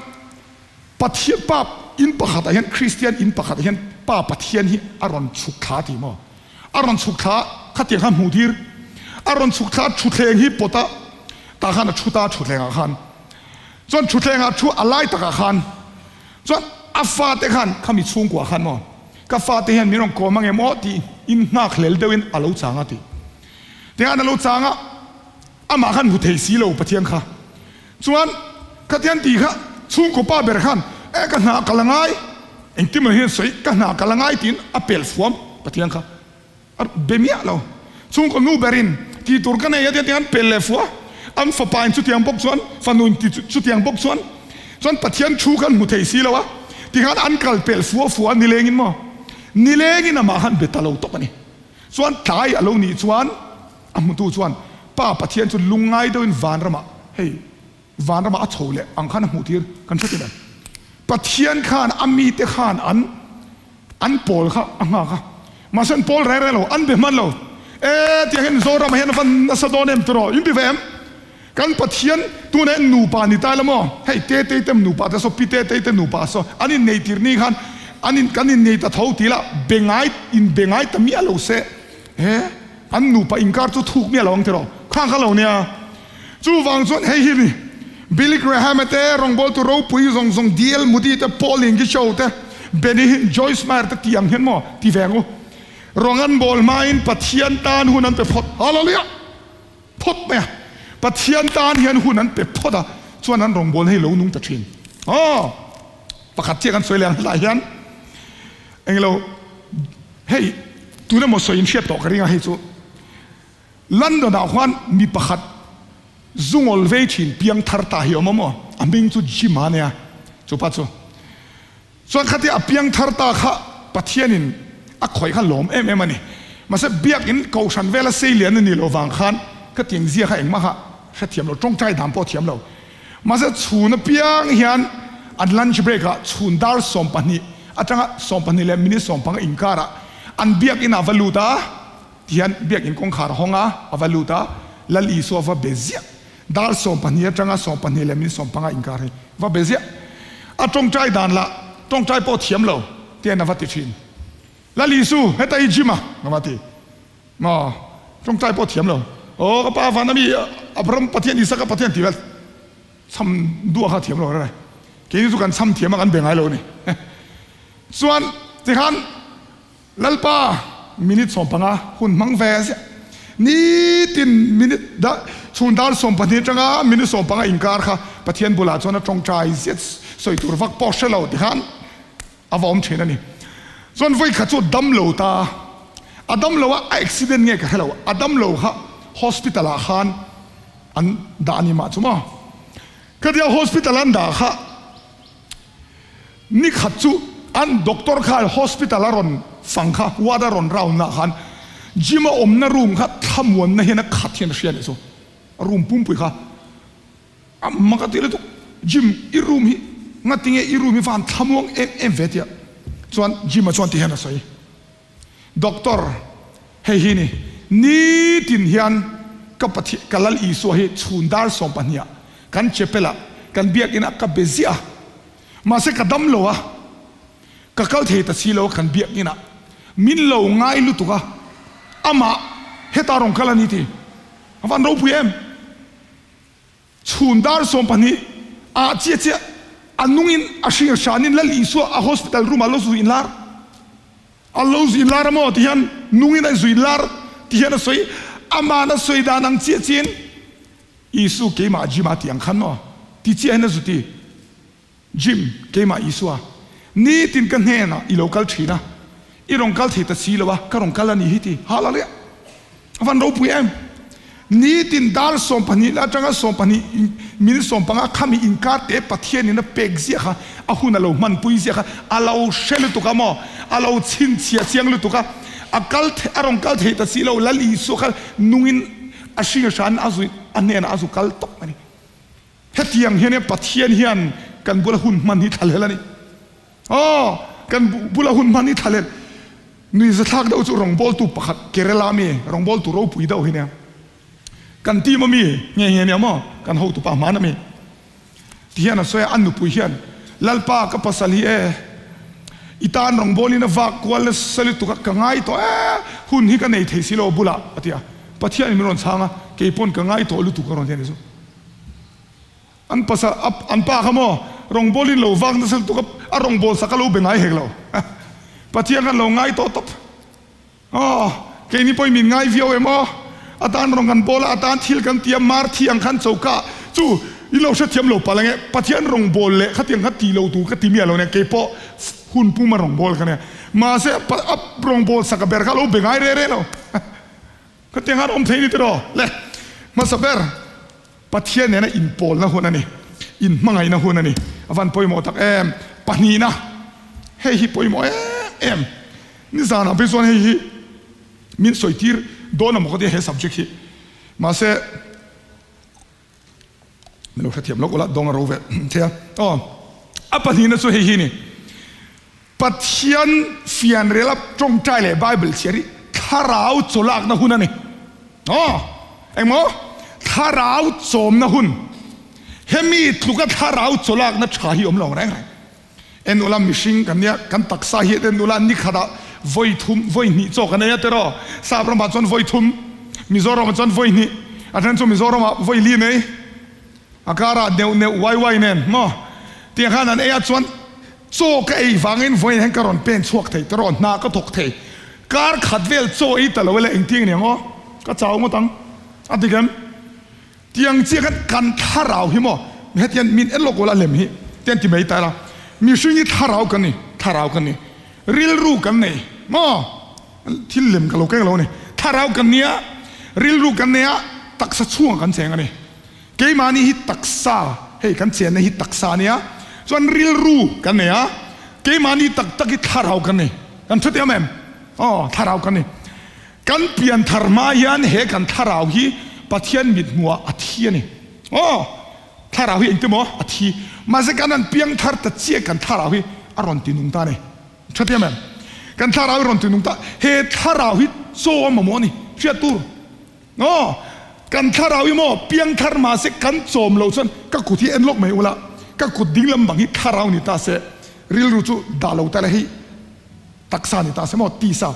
Pathian pa in pakhatah hian Kristian in pakhatah hian Pa Pathian hi a rawn chhuk thla ti maw? A rawn chhuk thla khatiang khan hmuh tir. A rawn chhuk thla thutthleng hi pawt a, tah khan a thu ta thutthlengah khan. Chuan thutthlengah thu a lai takah khan chuan a fate khan khami chhungkuah khan maw? Ka fate hian min rawn kawm ang em aw tih in nghak hlel deuhin a lo chang a ti. Tihian a lo chang a, amah khan hmu thei si lo Pathian kha. Chuan khatiang tih kha chhungkaw pa ber khan e ka hna ka la ngai, engtin maw hian sawi ka hna ka la ngai tiin a pel fuam Pathian kha. A be miah lo. Chhungkaw nu berin tih tur ka nei a tia tiang an pel leh fua. An fapa in chutiang bawk chuan, fanu in ti chutiang bawk chuan, chuan Pathian thu khan hmu thei si lo a, tikhan an kal pel fua fua nilengin maw? Nilengin amah khan be ta lo tawp a ni. Chuan tlai a lo nih chuan a hmutu chuan Pa Pathian chu lungngai deuhin vanramah hei vanramah a chho leh ang khan a hmuh tir kan hre tir em? Pathian khan a mite khan an an pawl kha a nghak a, mahse an pawl reng reng lo, an be hman lo. E tiang hian Mizoramah hian a van nasa dawn em tiraw? In ti ve em? Kan Pathian tunah hian nupa ni ta ila maw? Hei Tetei te nupa te saw, Pi Tetei te nupa saw an inneih tir ni khan an in kan innei ta tho ti ila be ngai in be ngai ta miah lo se he an nupa inkar chu thuk miah lo ang tiraw? Khang kha lo nia. Chuvang chuan hei hi ni, Billy Graham-a te, rawngbawltu ropui zawng zawng D.L. Moody te, Paul Ingishow te, Benny Hinn, Joyce Meyer te tih ang hian maw ti ve ang u. Rawng an bawl hmain Pathian tan hun an pe phawt. Hallelujah! Phawt mai a. Pathian tan hian hun an pe phawt a, chuan an rawngbawlna hi lo nung ta thin. Aw! Pakhat chiah kan sawi leh ang hetah hian englo hei tun emaw sawi inhriat tawh ka ring a hei chu. London ah khuan mi pakhat zungawl vei thin piang thar ta hi a awm a maw? A hming chu Jim a nia, chu pa chu. Chuan khatia a piang thar ta kha Pathian in a khawih kha lawm em em a ni. Mahse biakin kohhran vela sei lian a nih loh vang khan khatiang zia kha engmah kha hrethiam lo, tawngtai dan pawh thiam lo. Mahse chhun apiang hian an lunch break ah chhun dar 12 atanga 12 leh minute 15 inkarah an biakin ah va lut a, Tihian biakinn kawngkhar a hawng a, a va lut a, Lal Isua va be ziah. Dar 12 atanga 12 leh min 15 inkar hi va be ziah. A tawngtai dan lah tawngtai pawh thiam lo tian a va ti thin. Lal Isu, heta i gym a, a va ti. Maw, tawngtai pawh thiam lo. Aw ka pa van ami Abraham Pathian Isaka Pathian tih vel cham duah kha thiam lo reng reng. Keini chu kan cham thiam a kan be ngai lo a ni. Chuan tikhan Lalpa minute 15 hun hmang ve ziah. Nitin minute da chhun dar 12 atanga minute 15 inkar kha Pathian bulah chuan a tawngtai ziat sawi tur vak pawh hre lo tikhan a va awm thin a ni. Chuan vawi khat chu dam lo ta a dam lo a, a accident nge ka hre lo, a dam lo kha hospital ah khan an dah a ni mah chu maw. Khatia hospital an dah kha Ni khat chu an doctor kha hospital a rawn fang kha, ward a rawn round na khan gym a awmna room kha thlamuanna hian a khat hian a hria nih chu. A room pumpui kha a mak a ti lutuk. Gym i room hi ngatinge i room hi van thlamuang em em ve tia chuan gym a chuan ti hian a sawi. Doctor, hei hi ni, nitin hian ka Pathian, ka Lal Isua hi chhun dar 12 ah kan chapel ah, kan biakinn ah ka be ziah a, mahse ka dam lo a, ka kal thei ta si lo a kan biakinn ah min lo ngai lutuk a, amah heta rawn kal a ni ti a van ropui em? Chhun dar 12 ah chiah chiah a nungin a hring hranin Lal Isua a hospital room ah lo zui inlar. A lo zui inlar a maw ti hian nungin a zui inlar ti hian a sawi. Aman a sawi dan ang chiah chiahin Isu keimah gym ah ti ang khan maw ti chiah hian a zu ti. Gym keimah Isua nitin ka hnenah i lo kal thin a, i rawn kal thei ta si lo a, ka rawn kal a ni hi ti hallelujah a van ropui em! Nitin dar 12 la atanga 12 minute 15 khami inkar te Pathianin a pek ziah kha a hun a lo hmanpui ziah kha a lo hre lutuk a maw a lo chhinchhiah chiang lutuk a, a kal a rawn kal thei ta si lo Lal Isua kha nungin a hring hran a zui a hnenah a zu kal tawp a ni. Hetiang hian Pathian hian kan bula hun hman hi thlalel a ni. Aw, kan bula hun hman hi thlalel. Nuihzathlak deuh chu rawngbawltu pakhat Kerala mi rawngbawltu ropui deuh hi nia. Kan team a mi nge nge nia maw? Kan hotupa hman a mi. Ti hian a sawi a, a nupui hian, Lalpa ka pasal hi e, i tan rawngbawlin a vak kual nasa lutuk a, ka ngai tawh e, hun hi ka nei thei si lo a bulah, a ti a. Pathianin min rawn chhang a, keipawn ka ngai tawh lutuk a rawn ti a ni chu. An pasal an pa kha maw rawngbawlin lo vak nasa lutuk a, a rawngbâwl sak a lo be ngai hek lo. Pathian khan lo ngai tawh tawp. Aw, keini pawhin min ngai viau em aw. A tan rawng kan bawl a, a tan thil kan ti a, mar thi ang khan choka chu in lo hrethiam lo palh ange. Pathian rawngbâwl leh khatiang kha ti lo tur ka ti miah lo nia, keipawh hun puma rawngbâwl ka nia. Mahse, a rawngbâwl sak a ber kha a lo be ngai reh reh lo. Khatiang khan awm thei ni tiraw? Le, hmasa ber, Pathian nena inpawlna hun a ni, inhmangaihna hun a ni. A van pawimawh tak em! Pahnihna, hei hi pawimawh em em. Nizanah phei chuan hei hi min sawitir dawn a maw ka tia he subject hi. Mahse, Min lo hrethiam lawk ula, dawng a ro ve thei a. Aw, a pahnihna chu hei hi a ni. Pathian fianriala tawngtai leh Bible chhiar hi thlarau chawlakna hun a ni. Aw, engmaw? Thlarau chawmna hun. Hemi tluka thlarau chawlakna tha hi awm lo reng reng. En ula mihring kan nia, kan taksa hi en ula nikhatah vawi thum, vawi hnih chaw kan ei a tiraw? Sap ramah chuan vawi thum, Mizoramah chuan vawi hnih, a then chu Mizoramah vawi li nei, a karah neuh neuh uai uai nen maw? Tiang khan an ei a chuan chaw ka ei vangin vawiin hian ka rawn pen chhuak thei tiraw? Hna ka thawk thei. Kar khat vel chaw ei ta lo ila engtiang aniang aw? Ka chau ngawt ang a ti kem? Tiang chiah khan kan thlarau hi maw hetiang min en lawk ula lem hi tiang ti mai ta ila mihring hi thlarau kan ni thlarau kan ni rilru kan nei maw thil lem ka lo keng lo a ni thlarau kan nia rilru kan nei a taksa chhungah kan cheng a ni keimahni hi taksa hei kan chenna hi taksa a nia chuan rilru kan nei a keimahni tak tak hi thlarau kan ni kan hre teh em aw thlarau kan ni. Kan pian thar hma hian he kan thlarau hi Pathian mit hmuhah a thi a ni. Aw, thlarau hi engti maw a thi. Mahse kan han piang thar ta chiah kan thlarau hi a rawn ti nung ta a ni. Tha thiam em? Kan thlarau hi rawn ti nung ta. He thlarau hi chaw a mamawh a ni. Hriat tur. Aw, kan thlarau hi maw piang thar mahse kan chawm lo chuan ka kut hi en lawk mai ula, ka kut ding lam bang hi thlarau ni ta se, rilru chu dah lo ta la hei. Taksa ni ta se maw? Tisa.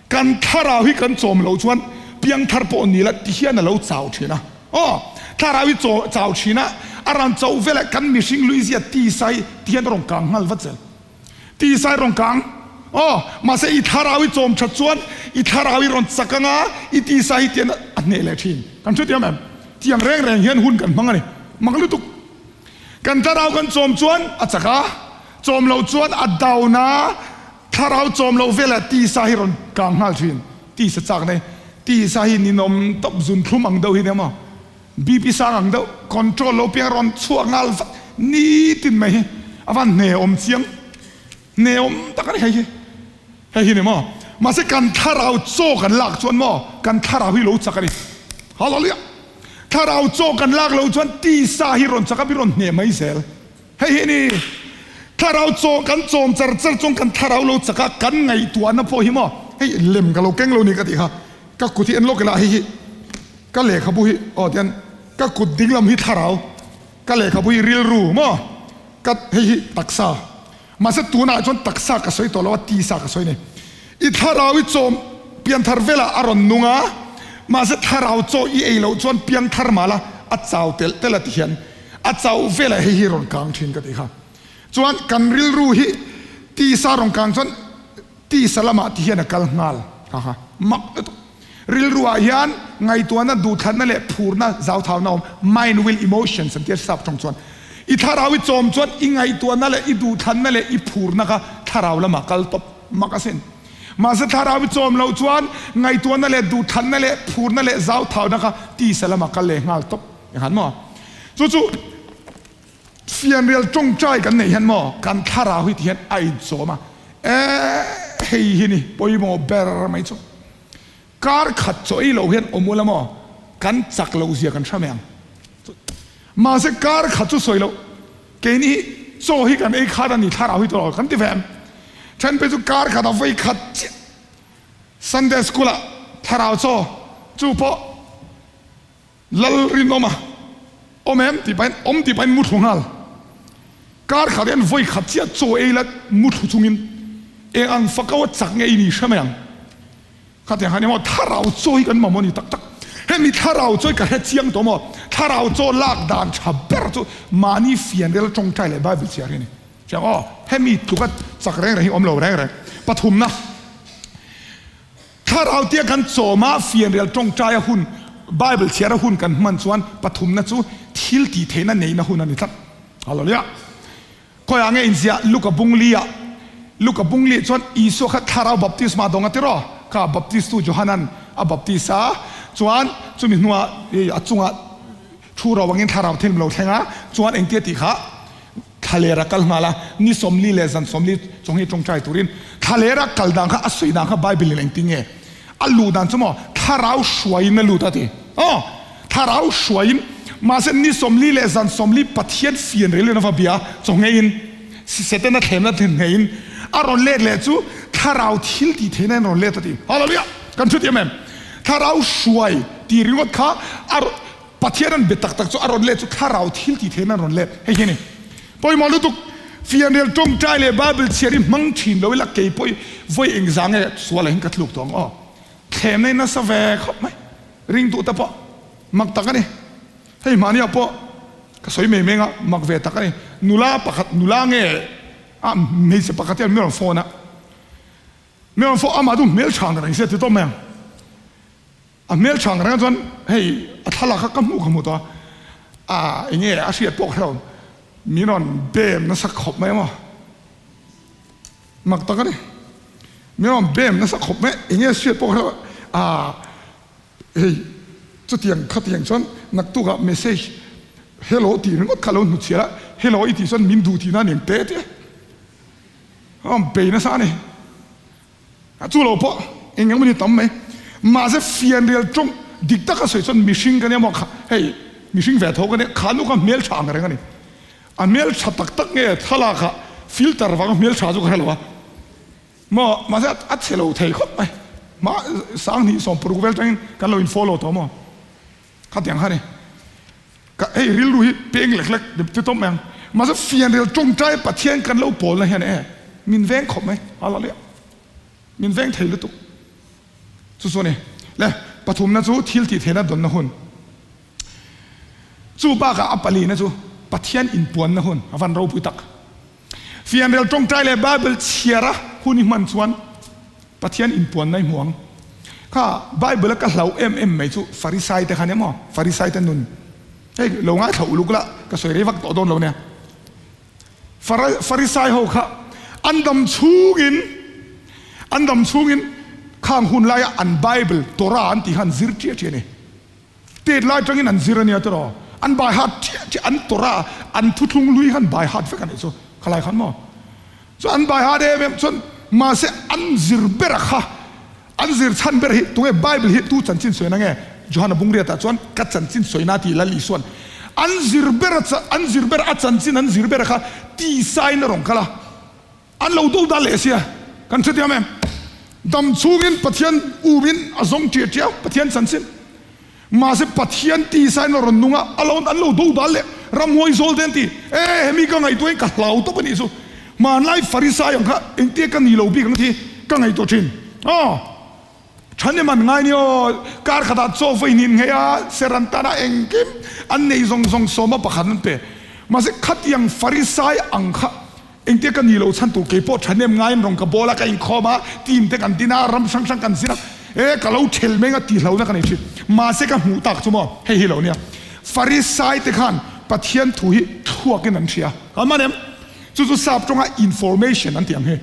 Kan thlarau hi kan chawm loh chuan piangthar pawh ni la ti hian a lo chau thin a. Aw, thlarau hi chaw chau thin a, a rawn chauh velah kan mihring luizia tisa hi ti hian a rawn kang nghal vat zel. Tisa hi rawn kang. Aw, mahse i thlarau hi chawm that chuan i thlarau hi rawn chak anga i tisa hi tian a hneh leh thin. Kan hre thiam em? Tiang reng reng hian hun kan hmang a ni. Mak lutuk. Kan thlarau kan chawm chuan a chak a, chawm loh chuan a down a, thlarau chawm loh velah tisa hi rawn kang nghal thin. Tisa chak nei. Tisa hi ninawm tawp zun thlum ang deuh hi nia maw? BP sang ang deuh, control lo piang rawn chhuak nghal vat nitin mai hi a van hne awm chiang, hne awm tak a ni hei hi. Hei hi ni maw? Mahse kan thlarau chaw kan lak chuan maw kan thlarau hi lo chak a ni. Hallelujah! Thlarau chaw kan lak lo chuan tisa hi rawn chak a, mi rawn hne mai zel. Hei hi ni, thlarau chaw kan chawm char char chuan kan thlarau lo chak a, kan ngaihtuahna pawh hi maw, hei lem ka lo keng lo ni ka tih kha, ka kut hi en lawk ila hei hi ka lehkhabu hi aw tian ka kut ding lam hi thlarau, ka lehkhabu hi rilru maw, ka hei hi taksa, mahse tunah chuan taksa ka sawi tawh lo a, tisa ka sawi ni. I thlarau i chawm pianthar velah a rawn nung a, mahse thlarau chaw i ei loh chuan piangthar mal a, a chau telh telh a ti hian a chauh velah hei hi rawn kang thin ka tih kha. Chuan kan rilru hi tisa rawn kang chuan tisa lamah ti hian a kal nghal ha ha mak lutuk. Rilru ah hian ngaihtuahna, duhthlanna leh phurna zauthauna awm, mind, will, emotions an tia sap tawng chuan. I thlarau i chawm chuan i ngaihtuahna leh i duhthlanna leh i phurna kha thlarau lamah kal tawp mak asin. Mahse thlarau i chawm loh chuan ngaihtuahna leh duhthlanna leh phurna leh zauthauna kha tisa lamah kal leh nghal tawp enghan maw? Chu chu fianrial tawngtai kan neih hian maw kan thlarau hi ti hian a inchawm a, eh hei hi ni pawimawh ber mai chu. Kar khat chaw ei loh hian awm ula maw kan chak loh zia kan hre mai ang. Mahse kar khat chu sawi loh keini hi chaw hi kan ei khat a ni thlarau hi tawh kan ti ve em. Then phei chu kar khat a vei khat chiah Sunday school ah thlarau chaw chu pawh Lal rinawma awm em tih pahin awm tih pahin muthlu nghal. Kar khat hian vawi khat chiah chaw ei la muthlu chungin eng ang fakau a chak nge i ni hre mai ang. Khatiang khan emaw thlarau chaw hi kan mamawh a ni tak tak. Hemi thlarau chaw hi ka hre chiang tawh maw? Thlarau chaw lak dan tha ber chu mahni fianrial tawngtai leh Bible chhiar hi a ni. Chiang aw, hemi tluka chak reng reng hi awm lo reng reng. Pathumna. Thlarau tia kan chawma fianrial tawngtaia hun, Bible chhiara hun kan hman chuan pathumna chu thil tih theihna neihna hun a ni tlat. Hallelujah! Khawiah nge inziah? Luka bungli-ah. Luka bungli chuan Isua kha thlarau baptisma dawng a ti raw? Kha baptistu Johanan a baptis a, chuan chumi hnuah a chungah thu ro angin thlarau thil lo thleng a, chuan engtia tih kha? Thlalera kal nghal a, ni 40 leh zan 40 chawng hi tawngtai turin thlalera kal dan kha a sawi dan kha Bible in engtin nge a luh dan chu maw thlarau hruaiin a lut a ti. Aw, thlarau hruaiin mahse ni 40 leh zan 40 Pathian fian rel in a va bia chaw ngeiin Setana thlemna thin ngeiin a rawn let leh chu thlarau thil tih theihna in a rawn let a ti. Hallelujah! Kan thu tiam em? Thlarau hruai tih ringawt kha a Pathian an be tak tak chu a rawn let chu thlarau thil tih theihna an rawn let. Hei hi a ni. Pawimawh lutuk, fianrial tawngtai leh Bible chhiar hi hmang thin lo ila kei pawh hi vawi engzah nge sual ah hian ka tluk tawh ang aw. Thlemna hi nasa ve khawp mai. Ring duh te pawh mak tak a ni. Hei mahni ah pawh ka sawi mai mai anga mak ve tak a ni. Nula pakhat, nula nge a hmeichhe pakhat hian min rawn phone a. Min rawn phone amah chu hmeltha ang reng sia ti tawp mai ang. A hmel chhang reng chuan hei a thlalak kha ka hmuh ka hmu tawh a, a enge a hriat pawh ka hre lo, min rawn bem nasa khawp mai maw, mak tak a ni, min rawn bem nasa khawp mai, enge a hriat pawh ka hre lo, a hei chutiang khatiang chuan naktukah message hello tih ringawt kha lo hnuchhiar a, hello i tih chuan min duh tihna a ni ang te te a rawn bei nasa a ni. A chu lo pawh eng eng mawni tam mai. Mahse fianrial tawng dik taka sawi chuan mihring ka nia maw kha hei mihring ve tho ka nia kha nu kha hmeltha ang reng a ni. A hmeltha tak tak nge thlalak ah filter vanga hmeltha chu ka hre lo a maw mahse a chhe lo thei khawp mai. Hma 2026 vel tangin kan lo in follow tawh maw khatiang kha ni. Ka hei rilru hi peng lek lek ti tawp mai ang. Mahse fianrial tawngtai Pathian kan lo pawlna hian e min veng khawp mai. Hallelujah. Min veng thei lutuk. Chu chu a ni. Le. Pathumna chu thil tih theihna dawnna hun. Chu bakah a palina chu Pathian inpuanna hun a van ropui tak. Fianrial tawngtai leh Bible chhiara hun i hman chuan Pathian inpuanna i hmu ang. Kha Bible a ka hlauh em em mai chu Farisai te khan emaw Farisai te nun hei lo ngaithla uluk la ka sawi rei vak tawh dawn lo nia. Farisai ho kha an dam chhungin an dam chhungin khang hun laia an Bible Torah an tih kha an zir ṭiah ṭiah a ni. Tet lai ṭangin an zir a nia tiraw? An bai hat ṭiah ṭiah an Torah an thuthlung lui kha an bai hat vek a nih chu khalai khan maw? Chuan an bai hat em em chuan mahse an zir bera kha an zir chhan ber hi tunge Bible hi tu chanchin sawina nge? Johana Bungriatah chuan ka chanchin sawina tih Lal Isua'n an zir ber an zir ber a chanchin an zir bera kha tisain a rawn kal a. An lo do dal leh sia, kan hrethiam em? Dam chhungin Pathian umin a zawng ṭiah ṭiah, Pathian chanchin. Mahse Pathian tisain a rawn nung a, a lo an lo do dal leh ramhuai zawl te an ti, E, hemi ka ngaihtuahin ka hlau tawp a nih chu. Hmanlai Farisai ang kha engtia ka ni lo bik ang thi ka ngaihtuah ṭhin. Aw, ṭhahnem an ngai nia aw, kar khatah chaw vawi hnih an nghei a, ser an tan a, engkim an nei zawng zawng sawma pakhat an pe. Mahse khatiang Farisai ang kha Engtia ka ni lo chhan tur kei pawh thahnem ngaiin rawn ka bawl a, ka inkhawm a, team te kan din a, ram hrang hrang kan zir a, e ka lo thel meng a tih hlauhna ka nei thin. Mahse ka hmuh tak chu maw, hei hi lo nia, Farisai te khan Pathian thu hi thluakin an hria. Ka man em? Chu chu sap tawnga information an tih ang hi.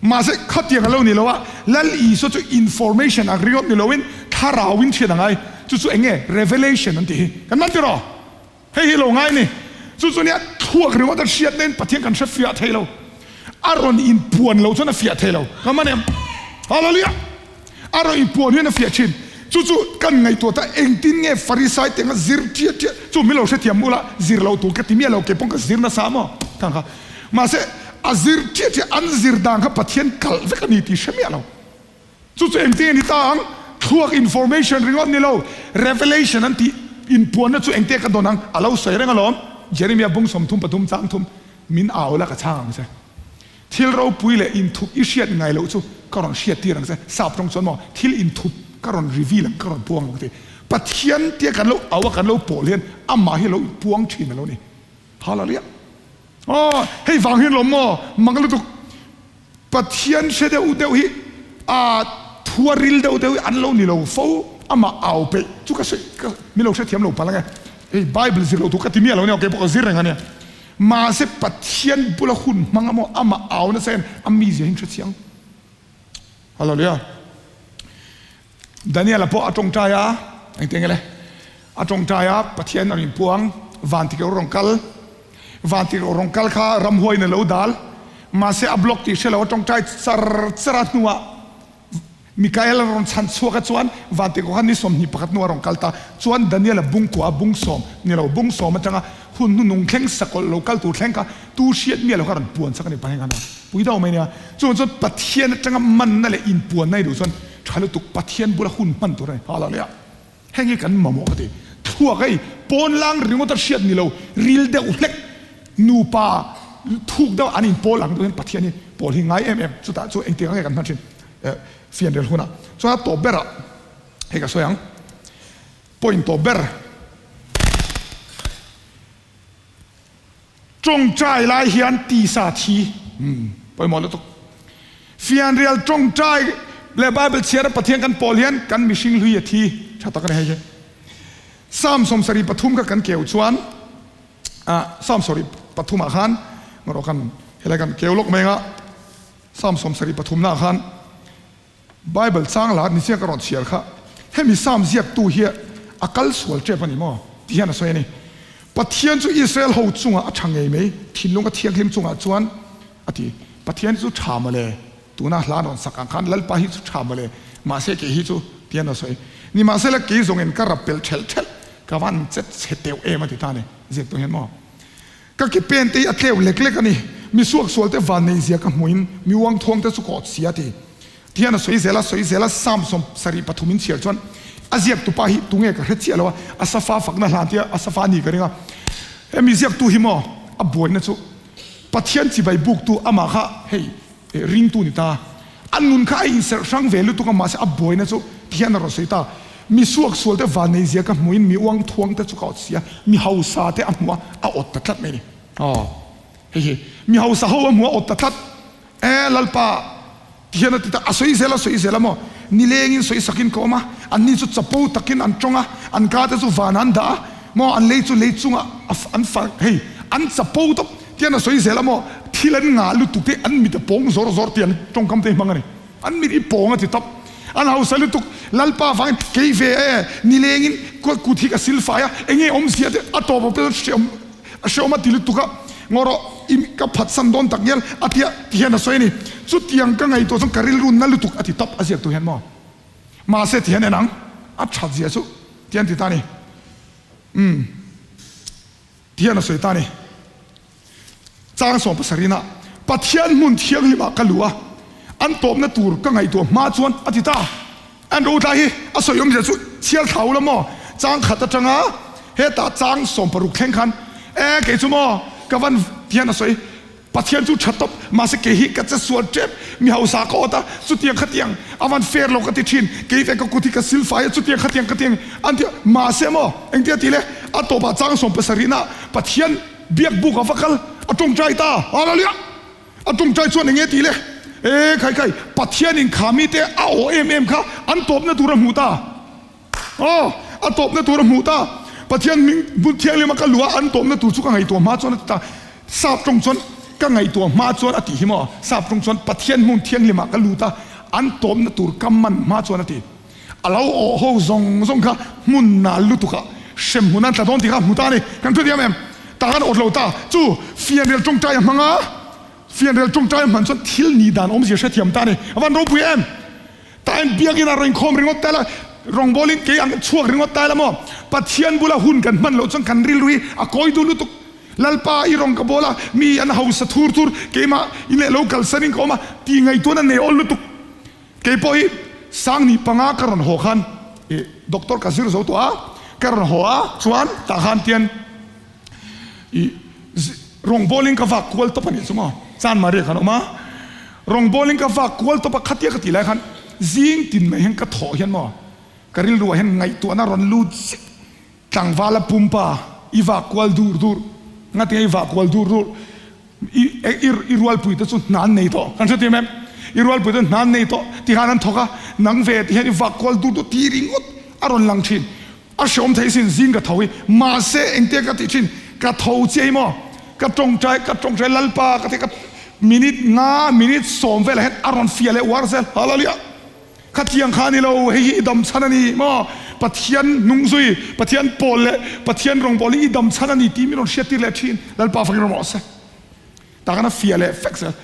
Mahse khatiang a lo ni lo a, Lal Isua chu information ang ringawt ni loin thlarauin hriat a ngai. Chu chu eng nge? Revelation an tih hi. Kan man tiraw? Hei hi lo ngai ni. Chu chu nia thluak ringawt a hriat nen Pathian kan hre fiah thei lo. A rawn inpuan lo chuan a fiah thei lo. Ka man em? Hallelujah! A rawn inpuan hian a fiah thin. Chu chu kan ngaihtuah ta engtin nge Farisai te anga zir ṭiah ṭiah chu min lo hrethiam mu la, zir lo tur ka ti miah lo, kei pawh ka zir nasa maw? Thang kha. Mahse a zir ṭiah ṭiah an zir dan kha Pathian kalh vek a ni tih hre miah lo. Chu chu engtin a ni ta ang? Thluak information ringawt ni lo, revelation an tih inpuanna chu engte ka dawn ang? A lo sawi reng alawm. Jeremia bung 33 chang thum, Min au la ka chhang ang che. Thil ropui leh inthup i hriat ngai loh chu ka rawn hriat tir ang che. Sap tawng chuan maw, thil inthup ka rawn reveal ang, ka rawn puang ang ti. Pathian tia kan lo au a, kan lo pawl hian amah hi a lo inpuang thin a lo ni. Hallelujah! Aw, hei vang hian lawm maw, mak lutuk. Pathian hre deuh deuh hi a thua ril deuh deuh hi an lo ni lo fo, amah au peih chu ka sawi ka mi lo hrethiam lo palh ange, hei Bible zir lo thu ka ti miah lo nia, keipawh ka zir reng ania, mahse Pathian bula hun hmang a maw amah au nasa hian a mizia hi an hrechiang. Hallelujah. Daniel-a pawh a tawngtai a, engtiang nge le? A tawngtai a, Pathian a rawn inpuang, vantikeuh rawn kal, vantikeuh rawn kal kha ramhuaiin a lo dal, mahse a block tih hre lo, a tawngtai char char a hnuah Mikael a rawn chhan chhuak a chuan vantikeuh kha ni 21 hnuah a rawn kal ta, chuan Daniel-a bung kua a bung sawm, ni lo, bung sawm atanga hun hnunung thleng sakawlh lo kal tur thleng kha tu hriat miah lo kha a rawn puan chak a ni, Pathian khan a pui deuh mai ania, chuvang chuan Pathian atanga manna leh inpuanna i duh chuan Tha lutuk Pathian bula hun hman tur a ni. Hallelujah. Heng hi kan mamawh ka ti. Thluak hei pawnlang ringawt a hriat ni lo, ril deuh hlek nupa thuk deuh an inpawl ang deuh hian Pathian hi pawl hi ngai em em. Chutah chu engtik ang nge kan hman thin fianrial hunah. Chuan a tawp berah hei ka sawi ang. Point tawp ber. Tawngtai lai hian tisa thi pawimawh lutuk. Fianrial tawngtai leh Bible chhiar a Pathian kan pawl hian kan mihring hlui a thi tha tak a ni hei hi. Psalm 73 kha kan keu chuan Psalm 73 ah khan ngarawh kan helai kan keu lawk mai anga Psalm 73 na ah khan Bible chang la ni chiah ka rawn chhiar kha, hemi Psalm ziaktu hi a kal sual tep a ni maw? ti hian a sawi a ni. Pathian chu Israel ho chungah a tha ngei mai, thinlung a thianghlim chungah chuan a ti. Pathian chu tha mawle, tuna hla rawn sak ang khan Lalpa hi chu tha mawle, mahse kei hi chu ti hian a sawi. Nimahsela kei zawngin ka rap pelh thelh thelh, ka van chet chhe teuh em a ti ta a ni, ziaktu hian maw? Ka ke pen te hi a tleu lek lek a ni. Mi suaksual te van nei zia ka hmuin mi uangthuang te chu ka awt si a ti. Tihian a sawi zel a, sawi zel a, Psalm 73 in chhiar chuan a ziaktu pa hi tunge ka hre chiah lo a, a safa fakna hlan tia a safa a ni ka ring a. He mi ziaktu hi maw a buaina chu Pathian chibai buktu amah kha hei ringtu ni ta. A nun kha a inserh hrang ve lutuk a mahse a buaina chu tihian a rawn sawi ta. Mi suaksual te vannei zia ka hmuhin mi uang thuang te chu ka awt sia, mi hausa te a hmu a, a awt ta tlat mai ni. Aw, hei hi mi hausa ho a hmu a awt ta tlat. E Lalpa, ti hian a ti ta, a sawi zel a sawi zel a maw? Nilengin sawi sakin ka awm a, anni chu chapo takin an tawng a, an ka te chu van an dah a, maw an lei chu lei chungah an far, hei an chapo tawp tian a sawi zel a maw? Thil an ngah lutuk te an mit a pawng zawr zawr tih an tawngkam te hi hmang a ni. An mit i pawng a ti tawp. An hausa lutuk, Lalpa vangin kei ve e, nilengin kut hi ka sil fai a, enge awmzia te a tawp a pel hreawm a hreawm a ti lutuk a, ngaw rawh i ka phatsan dawn tak ngial a tia ti hian a sawi a ni. Chutiang ka ngaihtuah chuan ka rilru na lutuk a ti tawp a ziak tu hian maw? Mahse ti hian en ang, a that zia chu ti an ti ta a ni. Umm ti hian a sawi ta a ni. Chang sawmpasarina Pathian hmun thianghlimah ka luh a, an tawpna tur ka ngaihtuah hma chuan a ti ta. An rotlai hi a sawi awmzia chu chhiar thlau la maw? Chang khat atanga hetah chang sawmparuk thleng khan e kei chu maw ka van tihian a sawi. Pathian chu tha tawp, mahse kei hi ka che sual tep, mi hausa ka awt a, chutiang khatiang a van fair lo ka ti thin, kei ve ka kut hi ka silfai a, chutiang khatiang ka ti an ti a, mahse maw engtia ti le a tawpah chang sawmpasarihna Pathian Biak buk a va kal, a tawngtai ta, Hallelujah! A tawngtai chuan enge tih le? E khai khai, Pathian in kha mite a aw em em kha an tawpna tur a hmuh ta. Aw, a tawpna tur a hmuh ta. Pathian hming bul thianghlim a ka luh a, an tawpna tur chu ka ngaihtuah hma chuan a ti ta. Sap tawng chuan ka ngaihtuah hma chuan a tih hi maw? Sap tawng chuan Pathian hmun thianghlim ah ka lut a, an tawpna tur ka man hma chuan a ti. A lo awh ho zawng zawng kha hmun nal lutuk ah hrem hmun an tla dawn tih kha hmu ta a ni. Kan hre diam em? Tah khan awt lo ta. Chu fianrial tawngtai a hmang a, fianrial tawngtai a hman chuan thil nih dan awmzia hrethiam ta a ni. A van ropui em? Tah hian biakin a rawn inkhawm ringawt ta ila, rawngbawlin kei ang chhuak ringawt ta ila maw? Pathian bula hun kan hman loh chuan kan rilru hi a kawi dun lutuk. Lalpa i rawn ka bawl a, mi an hausa thur thur, keimah in leh lo kalsanin ka awm a, tih ngaihtuahna nei awl lutuk. Kei pawh hi Sangni panga ka rawn haw khan i doctor ka zir zo tawh a, ka rawn haw a chuan tah khan tian i rawngbawlin ka vak kual tawp a nih chu maw, Chan Maria khan a awm a, rawngbawlin ka vak kual tawp a khatia ka tih lai khan zing tin mai hian ka thawh hian maw ka rilruah hian ngaihtuahna rawn lut zet Tlangvala pumpa i vah kual dur dur, ngatinge i vah kual dur dur, i i rualpui te chu hna an nei tawh, kan hre tir em? I rualpui te hna an nei tawh ti khan an thawk a, nang ve ti hian i vah kual dur dur ti ringawt a rawn lang thin. A hreawm thei sin zing ka tho hi, mahse engtia ka tih thin, ka tho chiah hi maw, ka tawngtai ka tawngtai Lalpa ka ti ka minute nga minute sawm velah hian a rawn fiah leh uar zel, Hallelujah! Khatiang kha a ni lo, hei hi i dam chhan a ni maw? Pathian hnung zui, Pathian pawl leh Pathian rawngbâwl hi i dam chhan a ni tih min rawn hriattir leh ṭhin. Lalpa fakin rawh se. Tah khan a fiah leh fek zel.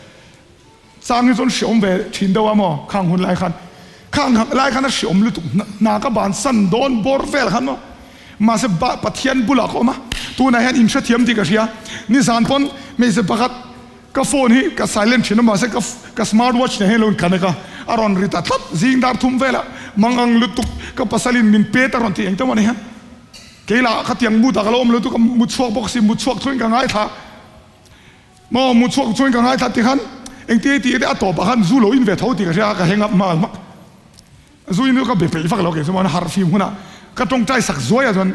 Chang hi chuan hreawm ve ṭhin deuh a maw? Khang hun lai khan. Khang lai khan a hreawm lutuk. Hna ka bansan dawn bawr vel khan maw? Mahse Pathian bulah ka awm a, tunah hian inhrethiam tih ka hria. Nizan pawn hmeichhe pakhat Ka phone hi ka silent thin a mahse ka ka smart watch nen hian lo inkanek a, a rawn ri ta tlat zing dar thum velah mangang lutuk ka pasalin min pet a rawn ti engte maw ni hian kei lah khatiang mut ah ka lo awm lutuk a mut chhuak bawk si mut chhuak chungin ka ngaithla maw mut chhuak chungin ka ngaithla ti khan engtin tih te a tawpah khan zu lo in ve tho tih ka hria a ka hang up nghal hmak. Zui nu ka be peih vak lo kei chuan harh fim hunah ka tawngtai sak zuai ah chuan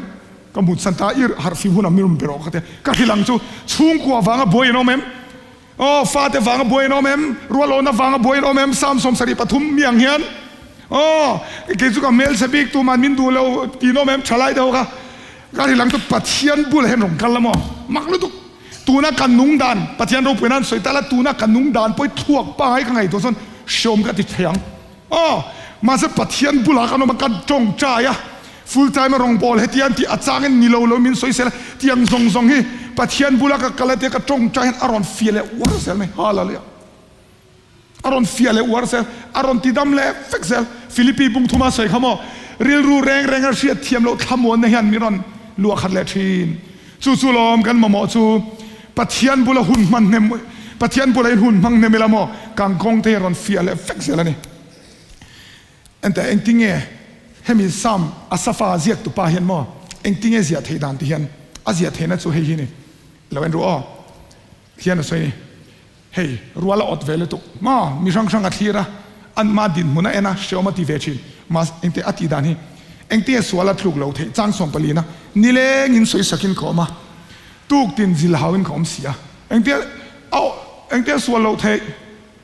ka mut san ta ir harh fim hunah mi rawn be rawh ka ti a, ka hrilh ang chu chhungkua vanga buai an awm em? Aw fate vanga buai an awm em? Rualawna vanga buai an awm em? Samsawm sarih pathum mi ang hian aw kei chu ka hmelchhe bik tuman min duh lo tih an awm em? Thalai te ho kha ka hrilh ang chu Pathian bulah hian rawn kal la maw? Mak lutuk! Tuna ka nung dan Pathian ropui nan sawi ta la tuna ka nung dan pawh i thluak pangai ka ngaihtuah chuan hreawm ka ti thei ang. Aw, mahse Pathian bulah kan awm a, ka tawngtai a, full time a rawngbâwl heti an tih a changin ni lo lo min sawi sel a, tiang zawng zawng hi Pathian bula ka kal a tia ka tawngtai hian a rawn fiah leh uar zel mai, Hallelujah! A rawn fiah leh uar zel, a rawn ti dam leh vek zel. Philippi bung thuma sawi kha maw, rilru reng reng a hriat thiam loh thlamuanna hian min rawn luah khat leh thin. Chu chu lawm kan mamawh chu Pathian bula hun hman hnem Pathian bula in hun hmang hnem ila maw kangkawng te hi a rawn fiah leh vek zel a ni. Enteh engtinge hemi Psalm Asafa ziak tupa hian maw engtinge ziah theih dan ti hian a ziah theihna chu hei hi ni lo en ru aw hian a sawi ni. Hei rual a awt ve lutuk maw mi hrang hrang a thlir a an ma dinhmun a en a hreawm a ti ve thin mahse engte a tih dan hi. Engtia sual a tluk lo theih chang sawmpalina nilengin sawisakin ka awm a, tuktin zilhauin ka awm si a. Engtia aw engtia sual loh theih,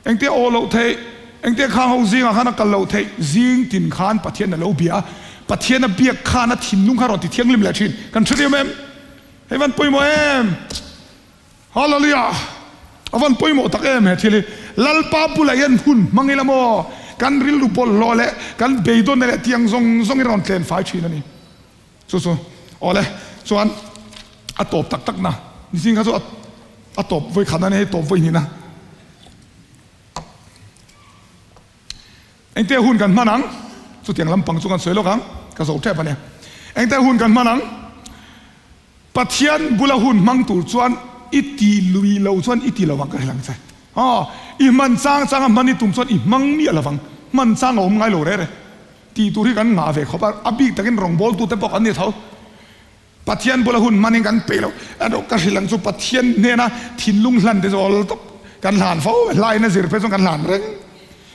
engtia aw loh theih, engtia khang ho zingah khan a kal loh theih, zing tin khan Pathian a lo bia a, Pathian a biak khan a thinlung kha a rawn ti thianghlim leh thin. Kan hrethiam em? Hei van pawimawh em? Hallelujah! A van pawimawh tak em he thil hi. Lalpa bulah hian hun hmang ila maw? Kan rilru bawlhhlawh leh kan beidawnna leh tiang zawng zawng hi rawn tlen fai thin a ni. Chu chu awle chuan a tawp tak tak na. Nichin kha chu a tawp vawi khat a ni hei tawp vawi hnih na. Engte hun kan hman ang? Chutiang lampang chu kan sawi lawk ang. Ka zo tep a ni. Engte hun kan hman ang? Pathian bula hun hmang tur chuan i ti lui lo chuan i ti lo ang ka hrilh ang che. Aw, i hman chang chang a hman i tum chuan i hmang miah lo vang. Hman chang a awm ngai lo rere. Tih tur hi kan ngah ve khawp a, a bik takin rawngbawltute pawh kan ni tho. Pathian bula hun hmanin kan peih lo. Erawh ka hrilh ang chu Pathian hnena thinlung hlan te chu awl tawp. Kan hlan fo, hlain a zir phei chuan kan hlan reng.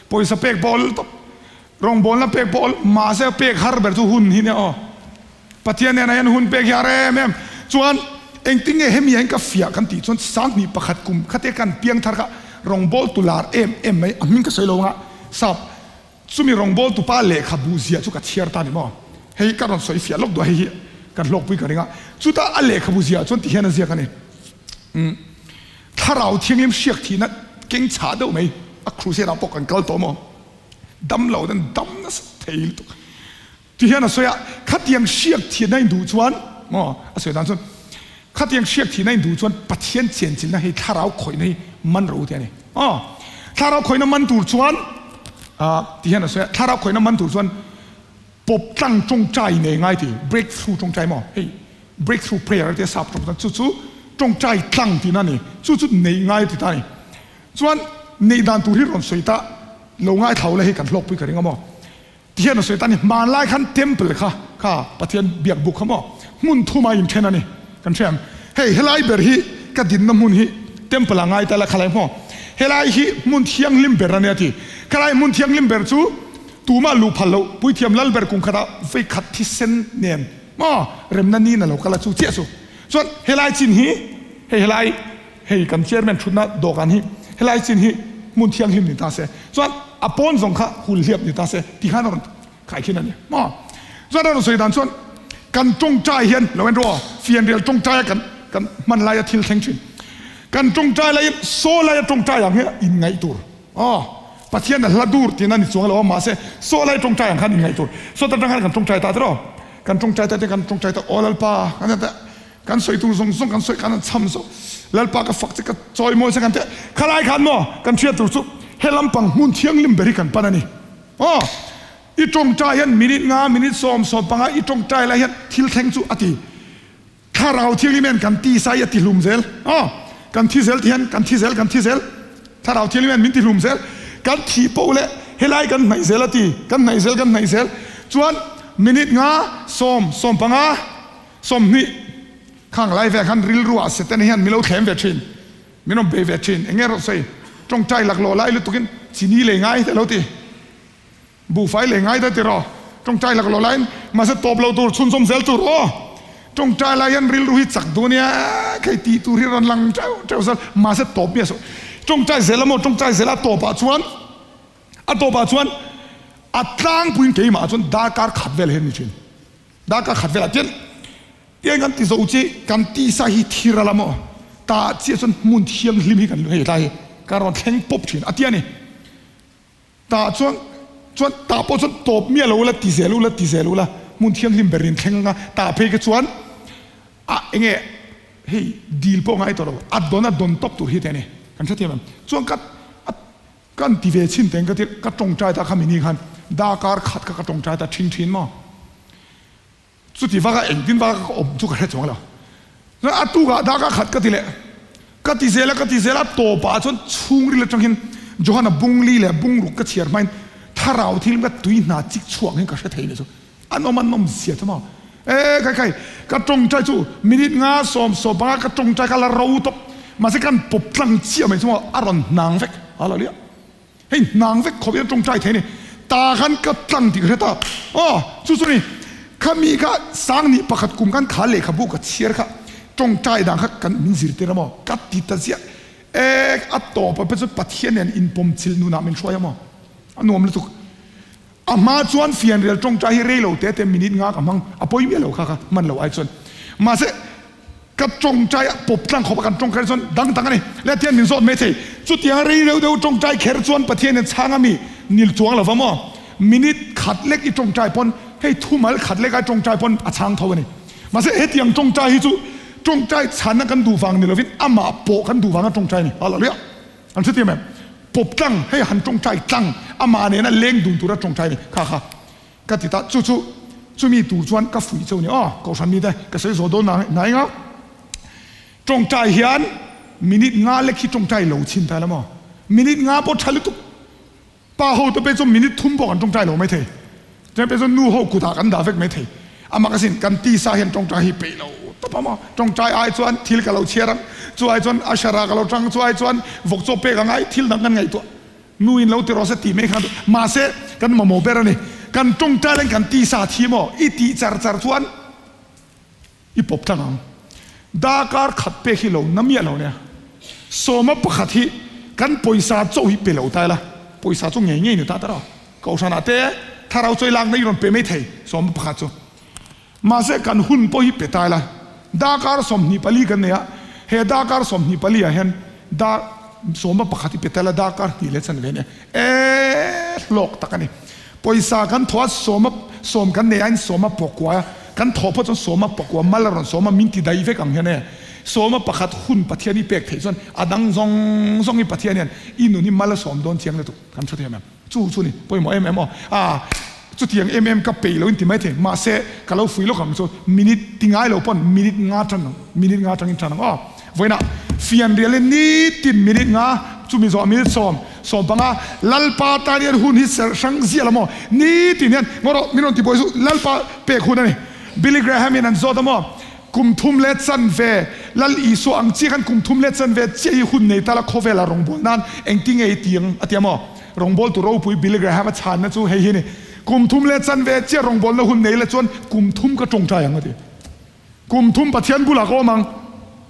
Pawisa pek pawh awl tawp. Rawngbawlna pek pawh awl, mahse pek har ber chu hun hi nia aw. Pathian nen ah hian hun pek hi a rem em. Chuan engtin nge hemi ah hian ka fiah kan tih chuan 21 kum khate kan piang thar kha rawngbawltu lar em em mai a hming ka sawi lo anga sap chumi rawngbawltu pa lehkhabu ziah chu ka chhiar ta ni maw. Hei ka rawn sawi fiah lawk duh a hei hi kan hlawkpui ka ring a. Chuta a lehkhabu ziah chuan tihian a ziak a ni. Umm thlarau thianghlim hriak thihna keng chhah deuh mai a crusade ah pawh kan kal tawh maw. Dam lo ten dam nasa thei lutuk. Ti hian a sawi a, khatiang hriak thihna in duh chuan maw a sawi dan chuan khatiang hriak thihna in duh chuan Pathian chenchilhna hei thlarau khawihna hi man ro te a ni. Aw thlarau khawihna man tur chuan ah ti hian a sawi a, thlarau khawihna man tur chuan pawp tlang tawngtai nei ngai ti breakthrough tawngtai maw hei breakthrough prayer a tia sap tawng chuan chu chu tawngtai tlang tihna a ni chu chu nei ngai ti ta a ni. Chuan neih dan tur hi rawn sawi ta lo ngaithla ula hei kan hlawkpui ka ring a maw. Ti hian a sawi ta a ni, hmanlai khan temple kha kha Pathian biak buk kha maw hmun thuma inthen a ni kan hria ang. Hei helai ber hi ka dinna hmun hi temple ah ngai ta ila khalai maw helai hi hmun thianghlim ber a nia ti. Khalai hmun thianghlim ber chu tumah luh phal loh puithiam lal ber kum khatah vei khat thisen nen maw remna ni na lo kal a chu chiah chu. Chuan helai chin hi hei helai. Hei kan chairman thutna dawhkan hi helai chin hi hmun thianghlim ni ta se, chuan a pawn zawng kha hul hliap ni ta se ti khan a rawn khai khin a ni maw? Chuan a rawn sawi dan chuan kan tawngtai hian lo en rawh aw, fianrial tawngtai a kan kan hman laia thil thleng thin. Kan tawngtai laiin saw laia tawngtai ang hi inngaih tur aw, Pathian a hla dur tihna ni chuang lo a, mahse saw lai tawngtai ang khan inngaih tur. Sawta tang khan kan tawngtai ta tiraw, kan tawngtai ta te kan tawngtai ta aw Lalpa kan ti ta. Kan sawi tur zawng zawng kan sawi khan an cham zawk. Lalpa ka fak che ka chawi mawi che kan ti a. Khalai khan maw kan hriat tur chu he lampang hmun thianghlim ber hi kan pan a ni. Aw i tawngtai hian minute nga minute sawm sawm panga i tawngtai lai hian thil thleng chu a ti. Thlarau thianghlim hian kan tisa hi a ti hlum zel. Aw kan thi zel ti hian kan thi zel kan thi zel. Thlarau thianghlim hian min ti hlum zel. Kan thih poh leh helai kan hnaih zel a ti. Kan hnaih zel kan hnaih zel. Chuan minute nga sawm sawm panga. 20 khang lai ve khan rilru ah Satan hian min lo thlem ve thin, min rawn bei ve thin, eng nge rawh sawi, tawngtai laklawh lai lutukin chini lei ngai te lo ti, buhfai lei ngai te ti rawh, tawngtai laklawh laiin mahse tawp lo tur chhunzawm zel tur aw, tawngtai lai hian rilru hi chak duh ania khei tih tur hi rawn lang teuh teuh zel, mahse tawp miah suh, tawngtai zel a maw tawngtai zel a tawpah chuan a tawpah chuan a tlangpuiin keimah chuan darkar khat vel hian ni thin. Darkar khat velah tian tiang kan ti zo chi kan tisa hi thir a la maw? Tah chiah chuan hmun thianghlim hi kan hei tlai hi kan rawn thleng pawp thin a ti a ni. Tah chuan chuan tah pawh chuan tawp miah lo ula ti zel ula ti zel ula hmun thianghlim ber in thleng anga tah phei kha chuan a enge hei dil pawh ngai tawh lo a dawn a dawn tawp tur hi te a ni kan hrethiam em? Chuan ka a Kan ti ve chhin teng ka ti, ka tawngtai ta kha mini khan darkar khat kha ka tawngtai ta thin thin maw? Chuti vaka engtin vaka ka awm chu ka hre chuang lo. Chuan a tukah darkar khat ka ti leh, ka ti zel a, ka ti zel a, tawpah chuan chhungril atangin Johana bungli leh bungruk ka chhiar hmain thlarau thil ka tui hna chik chhuak in ka hre thei leh chu. An awm an awm zia chu maw? E khai khai, ka tawngtai chu minute nga sawm sawm panga ka tawngtai kha la ro tawp, mahse kan pawp tlang chiah mai chu maw a rawn hnang vek, hallelujah. Hei hnang vek khawp in a tawngtai thei a ni, ta khan ka tlang tih ka hre ta, aw chu chu ni. Khami kha sang ni pakhat kum khan kha lehkhabu ka chhiar kha tawngtai dan kha kan min zirtir a maw? Ka ti ta ziah. E a tawp ah pawh chuan Pathian nen inpawm chilh nunah min hruai a maw? A nuam lutuk. A hma chuan fianrial tawngtai hi rei lo te te minute nga ka hmang a pawi miah lo kha kha hman lo ai chuan. Mahse ka tawngtai a pawp tlang khawp a kan tawngkai chuan dang dang a ni. Le Pathian min zawt mai thei. Chutianga rei deuh deuh tawngtai kher chuan Pathian in chhang a mi nil chuang lo va maw? Minute khat lek i tawngtai pawn hei thumal khat lek ai tawngtai pawn a chhang tho a ni. Mahse hetiang tawngtai hi chu tawngtai chhanna kan duh vang ni lovin amah pawh kan duh vanga tawngtai a ni. Hallelujah! An hre tiam em? Pawp tlang, hei han tawngtai tlang, amah nena leng dun tura tawngtai a ni. Kha kha ka ti ta, chu chu chumi tur chuan ka fuih cheu a ni. Aw, Kohhran mite, ka sawi zawh dawn na eng a? Tawngtai hian minute nga lek hi tawngtai lo chhin ta ila maw? Minute nga pawh tha lutuk. Pa ho te pawh chuan minute thum pawh kan tawngtai lo maithei. Chuan pawh chuan nu ho kutah kan dah vek maithei. Amah ka sin kan tisa hian tawngtai hi peih lo tawp a maw. Tawngtai ai chuan thil ka lo chhiar ang, chu ai chuan ashara ka lo tang, chu ai chuan vawk chaw pek ang ai thil dang kan ngaihtuah. Nu in lo ti rawh se tih mai khan mahse kan mamawh ber a ni. Kan tawngtai laiin kan tisa thi maw i tih char char chuan i pawp tlang ang. Darkar khat pek hi lo na miah lo nia. Sawma pakhat hi kan pawisa chauh hi pe lo ta ila, pawisa chu ngei ngei ni ta ta rawh. Kohhranah te thlarau chawi lakna i rawn pe mai thei sawma pakhat chu. Mahse kan hun pawh hi pe ta ila, darkar 24 kan nei a, he darkar 24 ah hian dar sawma pakhat hi pe ta ila darkar hnih leh chanve ania. E hlawk tak a ni. Pawisa kan thaw a, sawma sawm kan nei aiin sawma pawkua a, kan thaw phawt chuan sawma pawkua mal a rawn sawm a, min ti dai vek ang hian e. Sawma pakhat hun Pathian i pek theih chuan a dang zawng zawng hi Pathian hian i nun hi mal a sawm dawn chiang lutuk kan hre thei em em. Chu chu ni pawimawh em em aw. A chutiang em em ka peih lo in ti mai thei mahse ka lo fui lawk ang chu minute ti ngai lo pawn minute nga tan ang minute nga tangin tan ang aw. Vawiinah fianrial in nitin minute nga chumi zawh minute sawm 15 Lalpa tan hian hun hi serh hrang ziah lo maw? Nitin hian ngaw rawh min rawn ti buai suh Lalpa pek hun a ni. Billy Graham in an zawt a maw? Kum thum leh chanve Lal Isua ang chiah khan kum thum leh chanve chiah hi hun nei ta la khawvel ah rawngbâwl nan engti nge i ti ang a ti a maw? Rawngbâwl tu ropui Billy Graham a chhanna chu hei hi a ni, Kum thum leh chanve chiah rawngbâwlna hun nei la chuan kum thum ka tawngtai ang a ti. Kum thum Pathian bulah ka awm ang.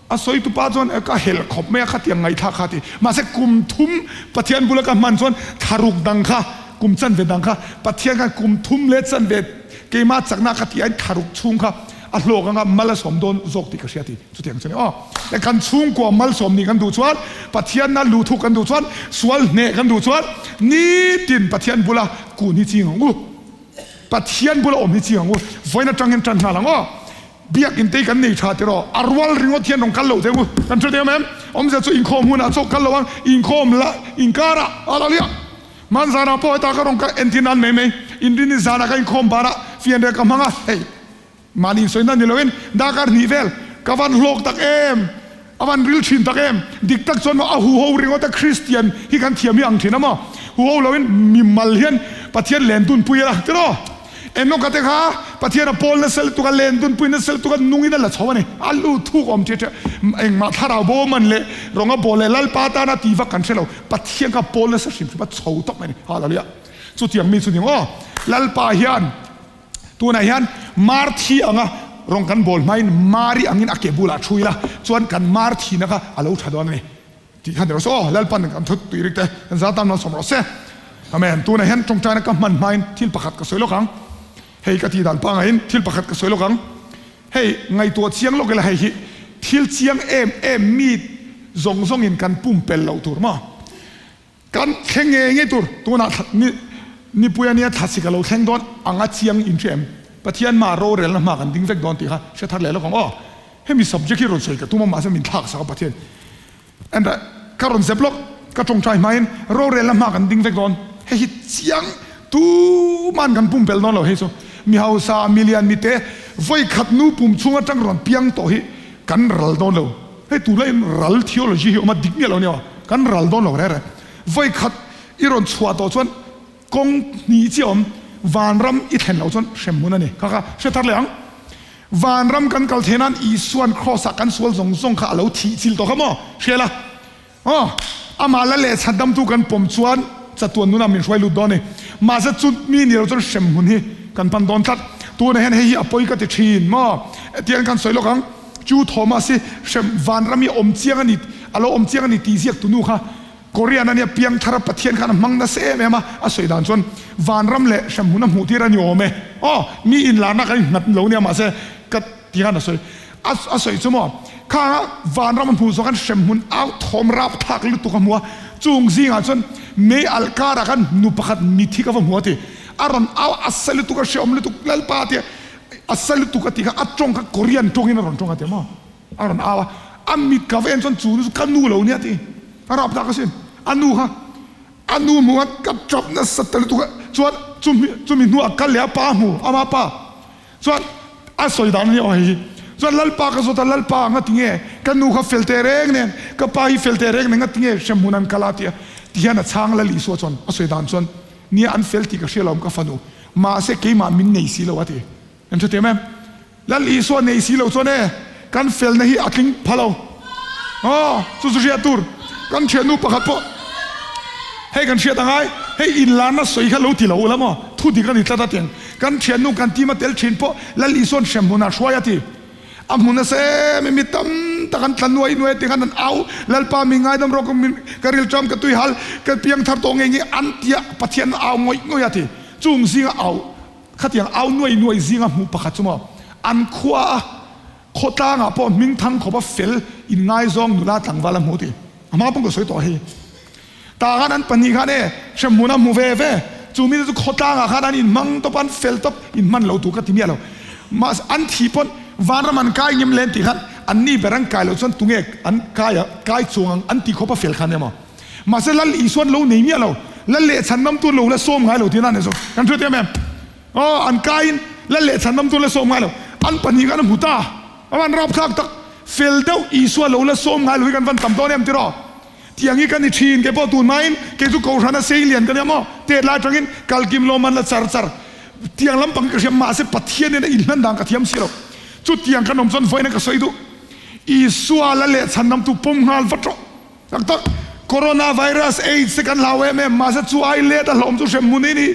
A sawi tupa chuan ka helh khawp mai a, khatiang ngaihthlak kha a ti. Mahse kum thum Pathian bula ka hman chuan thlaruk dang kha, kum chanve dang kha Pathian khan kum thum leh chanve keimah chakna ka tih aiin thlaruk chhung kha a hlawk anga mal a sawm dawn zawk tih ka hria ti. Chutiang chu a ni aw. Kan chhungkua malsawm nih kan duh chuan, Pathianna luthuk kan duh chuan, sual hneh kan duh chuan nitin Pathian bula kun hi ching ang u. Pathian bula awm hi chiang ang u, vawiin atang hian tan nghal ang aw. Biakin te hi kan nei tha tiraw, a rual ringawt hian rawn kal lo thei ang u. Kan hre thei em em? Awmzia chu inkhawm hunah chawk kal lo ang, inkhawm la inkarah hallelujah. Hman zanah pawh heta ka rawn kal entir nan mai mai, inrinni zanah ka inkhawm banah fianrial ka hmang a, hei mahni insawi nan ni loin darkar hnih vel ka van hlawk tak em, a van ril thin tak em. Dik tak chuan maw a huho ringawt a Kristian hi kan thiam hi ang thin a maw? Huho loin mimal hian Pathian len dunpui a la tiraw? Enoka te kha Pathian a pawl nasa lutuk a, len dunpui nasa lutuk a, nungin a la chho a ni. A lu thuk awm ṭiah ṭiah. Engmah thlarau bo man leh rawng a bawl leh Lalpa tana ti vak kan hre lo. Pathian kha pawl nasa hrim hrim a chho tawp mai a ni. Hallelujah. Chutiang mi chu ni maw? Lalpa hian Tunah hian mar thi anga rawng kan bawl hmain mari angin a ke bulah thu ila chuan kan mar thina kha a lo tha dawn a ni tih kha ni rawh se aw. Lalpan kan thu tui rik te kan za tan malsawm rawh se. Amen. Tunah hian tawngtaina ka hman hmain thil pakhat ka sawi lawk ang. Hei ka tih dan pangaiin thil pakhat ka sawi lawk ang. Hei ngaihtuah chiang lawk ila hei hi thil chiang em em mi zawng zawngin kan pumpelh loh tur maw? Kan thleng ngei ngei tur tunah ni nipui ania thlasik a lo thleng dawn ang a chiang in hria em? Pathian hma rorelna hma kan ding vek dawn tih kha hre thar leh lawk ang aw. Hemi subject hi rawn sawi ka tum a mahse min thlak sak a Pathian and ka rawn zep lawk ka tawngtai hmain rorelna hma kan ding vek dawn hei hi chiang tuman kan pumpelh dawn lo hei chu mi hausa mi lian mi te vawi khat nu pum chhung atang rawn piang tawh hi kan ral dawn lo. Hei tunlai in ral theology hi awm a dik miah lo nia, kan ral dawn lo reh reh. Vawi khat i rawn chhuah tawh chuan kawng hnih chiah awm, vanram i thlen loh chuan hrem hmun a ni. Kha kha hre thar leh ang. Vanram kan kal thei nan Isuan cross ah kan sual zawng zawng kha a lo thih chil tawh kha maw? Hria la. Aw, amah la leh chhandamtu kan pawm chuan chatuan nunah min hruai lut dawn a ni. Mahse chu mi ni lo chuan hrem hmun hi kan pan dawn tlat. Tunah hian hei hi a pawi ka ti thin maw? Tiang kan sawi lawk ang, Chu Thomas hi hrem vanram hi a awm chiang a ni, a lo awm chiang a ni tih ziak tunu kha Korean a nia, piangthar a Pathian khan a hmang nasa em em a, a sawi dan chuan vanram leh hrem hmun a hmuh tir a ni awm e. Aw, mi inlarna kan innghat lo nia mahse ka ti khan a sawi. A sawi chu maw, khanga vanram a hmuh zawh khan hrem hmun au thawm rap thlak lutuk a hmu a, chung zingah chuan mei alh karah khan nu pakhat mithi ka va hmu a ti. A rawn au a sa lutuk a hreawm lutuk Lalpa a ti a, a sa lutuk a ti kha a tawng kha Korean tawngin a rawn tawng a ti maw? A rawn au a, a mit ka va en chuan chu nu chu ka nu lo nia ti, a rap tak asin, a nu kha a nu hmuh khan ka tap nasa ta lutuk a, chuan chumi chumi hnuah kal leh a pa hmu ama pa chuan a sawi dan a ni aw hei hi, chuan Lalpa ka zawt a Lalpa nga tinge ka nu kha fel teh reng nen ka pa hi fel teh reng nen nga tinge hremhmun an kal a ti a, tihian a chhang Lal Isua chuan a sawi dan chuan. Nia an fel tih ka hria lo ka fanu, mahse keimah min nei si lo a ti. Kan hre thiam em? Lal Isua nei si lo chuan e, kan felna hi a tling pha lo. Aw, chu chu hriat tur. Kan thiannu pakhat pawh hei kan hriat angai, hei inlarna sawi kha lo ti lo ula maw, thu dik a ni tlat a tiang. Kan thiannu kan team a tel thin pawh Lal Isua'n hremhmunah hruai a ti. A hmu nasa em em, mi tam tak an tla nuai nuai a ti khan an au, Lalpa mi ngaidam rawh ka min ka rilṭam ka tui hal ka piang thar tawh ngei ngei an tia Pathian an au ngawih ngawih a ti. Chung zinga au khatiang au nuai nuai zinga hmuh pakhat chu maw an khua a khawtlangah pawh hming thang khawpa fel in ngaizawng nula tlangval a hmu ti. A hma pawng ka sawi tawh hei. Tah khan an pahnih khan e hremhmun a hmu ve ve. Chu mite chu khawtlangah khan an inhmang tawp a, an fel tawp, inhman lo tur ka ti miah lo. Mahse an thi pawn vanram an kai ngem len tih khan an ni ber an kai loh chuan tunge an kai a, kai chuang ang an ti khawp a fel khan nia maw. Mahse Lal Isuan lo nei miah lo, Lal leh chhandamtu lo la sawm ngai lo tihna a ni zawk. Kan hriat em em? Aw, an kaiin Lal leh chhandamtu la sawm ngai lo. An pahnih khan a hmu ta. A van rapthlak tak. Fel deuh Isua lo la sawm ngai lo hi kan van tam dawn em tiraw? Tiang hi ka ni thin, kei pawh tun hmain kei chu Kohhrana sei lian ka nia maw, tet lai atangin kalkim lawm an la char char. Tiang lampang hi ka hria, mahse Pathian nen a inhlan dan ka thiam si lo. Chu tiang kan awm chuan vawiin a ka sawi duh. Isua la leh chhandamtu pawm nghal vat rawh. Tak tak, Corona virus, AIDS te kan hlau em em, mahse chu ai let a hlawm chu hrem hmun i ni.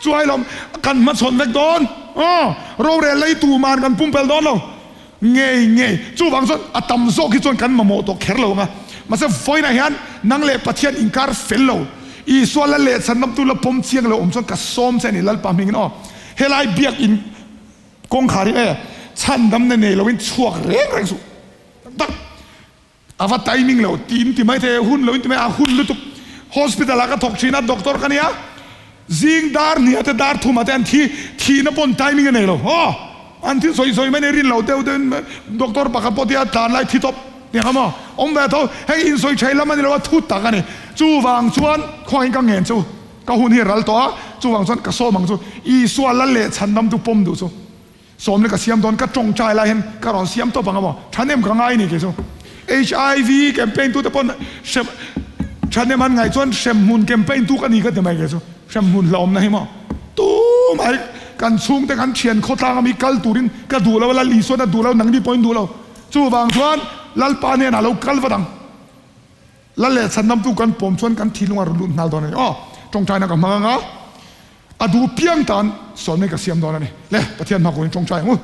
Chu ai hlawm kan hmachhawn vek dawn. Aw, rorel lei tuman kan pumpel dawn lo. Ngei ngei. Chuvang chuan a tam zawk hi chuan kan mamawh tawh kher lo ang a. Mahse vawiinah hian nang leh Pathian inkar fel lo, Isua la leh chhandamtu la pawm chiang lo awm chuan ka sawm che a ni Lalpa hmingin aw. Helai biakin kawngkhar hi e chhandamna nei loin chhuak reng reng suh. Tak tak. A va timing lo ti in ti mai thei, hun lo in ti mai a, hun lutuk. Hospital ah ka thawk thin a, doctor ka nia, zing dar hnih ah te dar thum ah te an thi, thihna pawn timing a nei lo. Aw, an thi sawi sawi mai nei rin lo deuh deuh in doctor pakhat pawh tia tlan lai thi tawp tiang a maw awm ve tho. Hei insawi thei lam a ni lo a, thu tak a ni. Chuvang chuan khuangin ka ngen chu ka hun hi a ral tawh a, chuvang chuan ka sawm ang chu Isua lal leh chhandam tu pawm duh chu. Sawmna ka siam dawn, ka tawngtai lai hian ka rawn siam tawp ang a maw? Thahnem ka ngai ni kei chu. HIV campaign tute pawn hrem thahnem an ngaih chuan hremhmun campaign tu ka ni ka ti mai kei chu. Hremhmun hlauhawmna hi maw? Tumah hi kan chhungte kan thian khawtlang ami kal turin ka duh lo a, Lal Isuan a duh lo, nangni pawhin duh lo. Chuvang chuan Lalpa hnenah lo kal vat ang. Lal leh chhandamtu kan pawm chuan kan thinlung a rawn lut nghal dawn a ni. Aw, tawngtaina ka hmang ang a. A duh piang tan sawn mai ka siam dawn a ni. Le, Pathian hma kunin tawngtai ang u.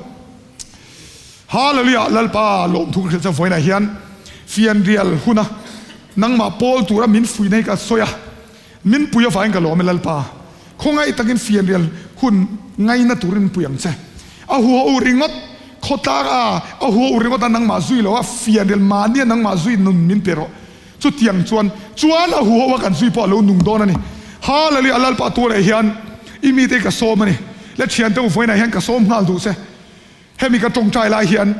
Hallelujah, Lalpa lawmthu ka hrilh chuan vawiinah hian fianrial huna nangmah pawl tura min fuihna hi ka sawi a, min pui avangin ka lawm e Lalpa. Khawngaih takin fianrial hun ngaina turin min pui ang che. A huho u ringawt khawtlang a, a huho u ringawt a nangmah zui lo a, fianrial mahnia nangmah zui nun min pe rawh. Chutiang chuan chuan a huho a kan zui pawh a lo nung dawn a ni. Hallelujah Lalpa tualeh hian i mite hi ka sawm a ni. Le thiante u vawiinah hian ka sawm nghal duh che. Hemi ka tawngtai lai hian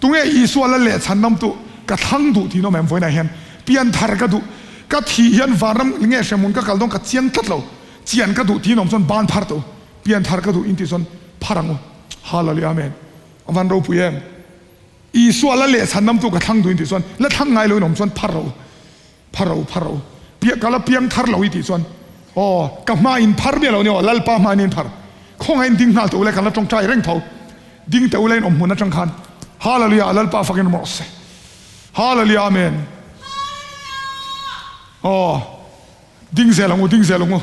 tunge Isua la leh chhan nam tu ka thlang duh tih nawm em vawiinah hian pian thar ka duh. Ka thih hian vanram nge hremhmun ka kal dawn ka chiang tlat lo. Chian ka duh tih nawm chuan ban phar tawh u. Pian thar ka duh intih chuan phar ang u. Hallelujah Amen. A van ropui em. Isua la leh chhandamtu ka thlang duhin tih chuan la thlang ngai loin awm chuan phar ro, phar ro, phar ro. Piah ka la piang thar lo i tih chuan aw ka hma in phar miah lo ni aw Lalpa hma in in phar. Khawngaih in ding nghal teh ule kan la tawngtai reng tho. Ding teh ule in awm hmun atang khan Hallelujah Lalpa fakin awm rawh se. Hallelujah Amen. Aw ding zel ang u ding zel ang u.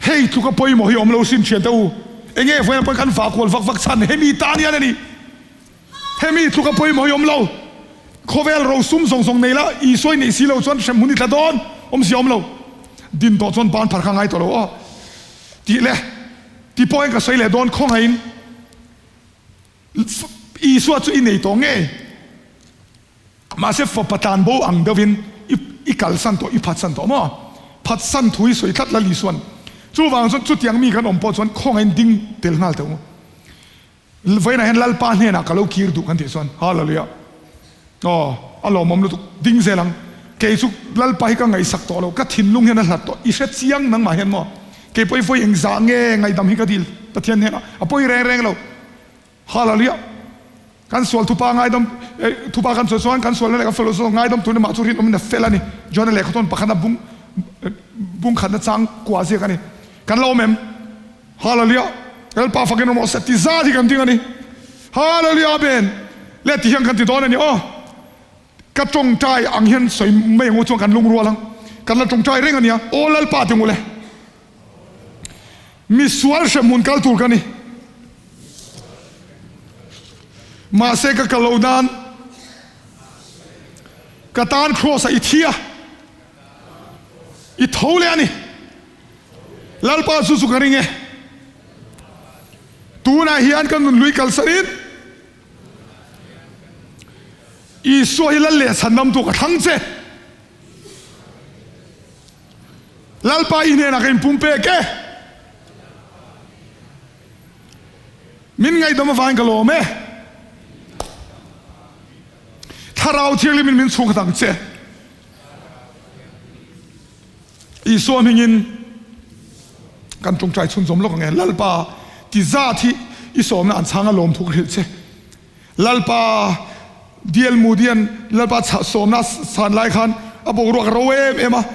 Hei tluka pawimawh hi awm lo sin thian teh u. Enge vawiin pawhin kan vah kual vak vak chhan hemi tan hian a ni. Hemi tluka pawimawh hi awm lo. Khawvel rosum zawng zawng nei la Isua i neih si lo chuan hrem hun i tla dawn awm si a awm lo. Din tawh chuan ban phar kha ngai tawh lo aw. Tih leh ti pawhin ka sawi leh dawn khawngaihin Isua chu i nei tawh ngei. Mahse fapa tlan bo ang deuhin i i kalsan tawh, i phatsan tawh maw? Phatsan thu hi sawi tlat Lal Isua'n. Chuvang chuan chutiang mi kan awm pawh chuan khawngaihin ding tel nghal teh u. Vawiinah hian Lalpa hnenah ka lo kir duh kan tih chuan Hallelujah! Aw, a lawmawm lutuk, ding zel ang. Kei chu Lalpa hi ka ngaihsak tawh lo, ka thinlung hian a hlat tawh, i hre chiang nangmah hian maw? Kei pawh i vawi engzah nge ngaihdam hi ka dil Pathian hnenah, a pawi reng reng lo. Hallelujah! Kan sual thupa ngaidam, thupa kan sawi chuan kan sualna leh kan fel zawk ngaidam turin amah chu rinawmin a fel a ni. John-a lehkha tawn pakhatna bung bung khatna chang kua ziak a ni. Kan la awm em? Hallelujah! Lalpa fakin awm rawh se ti zat hi kan ding a ni. Hallelujah! Amen! Leh ti hian kan ti dawn a ni aw. Ka tawngtai ang hian sawi mai ang u chuan kan lungrual ang. Kan la tawngtai reng a nia. Aw Lalpa ti ngule. Misual hremhmun kal tur ka ni. Mahse ka kal lo nan ka tan Kraws ah i thi a, i tho leh a ni. Lalpa chu chu ka ring e. Tunah hian ka nunhlui kalsanin Isua hi Lal leh chhandamtu ka thlang che. Lalpa i hnenah ka inpumpek e. Min ngaihdam avangin ka lawm e. Thlarau Thianghlimin min chhung khat ang che. Isua hmingin kan tawngtai chhunzawm lawk ang e. Lalpa ti zat hi i sawmna an chhang a lawm thu ka hrilh che. Lalpa Diel Mudian Lalpa sawmna chhan lai khan a boruak a ro em em a,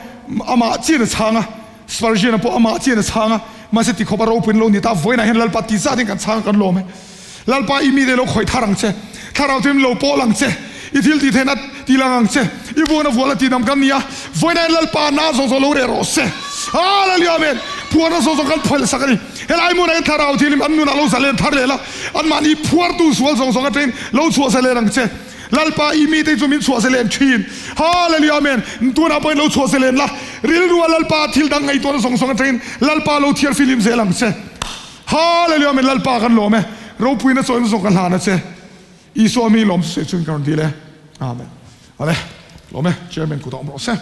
amah chian a chhang a, Spurgeon-a pawh amah chian a chhang a, mahse tikhawp a ropuiin lo ni ta, vawiinah hian Lalpa ti zat in kan chhang a kan lawm e. Lalpa i mite lo khawih thar ang che, Thlarau chu in lo pawl ang che, i thil tih theihna ti lang ang che, i vuana vuala ti dam kan ni a, vawiinah hian Lalpa na zawng zawng lo reh rawh se. Hallelujah Amen. Phuarna zawng zawng kan phuailh sak a ni. Helai hmunah hian Thlarau thianghlim an nunah lo zalen thar leh la, Anmahni phuartu sual zawng zawng atangin lo chhuah zalen ang che. Lalpa i mite chu min chhuah zalen thin. Hallelujah Amen. Tunah pawhin lo chhuah zalen la. Rilrua Lalpa thil dang ngaihtuahna zawng zawng atangin Lalpa lo thiar filim zel ang che. Hallelujah Amen. Lalpa kan lawm e. Ropuina chawina zawng ka hlan a che. Isua mi lawm sawi chungin ka rawn dil e. Amen. Ale, lawm e. Chairman kutah awm rawh se.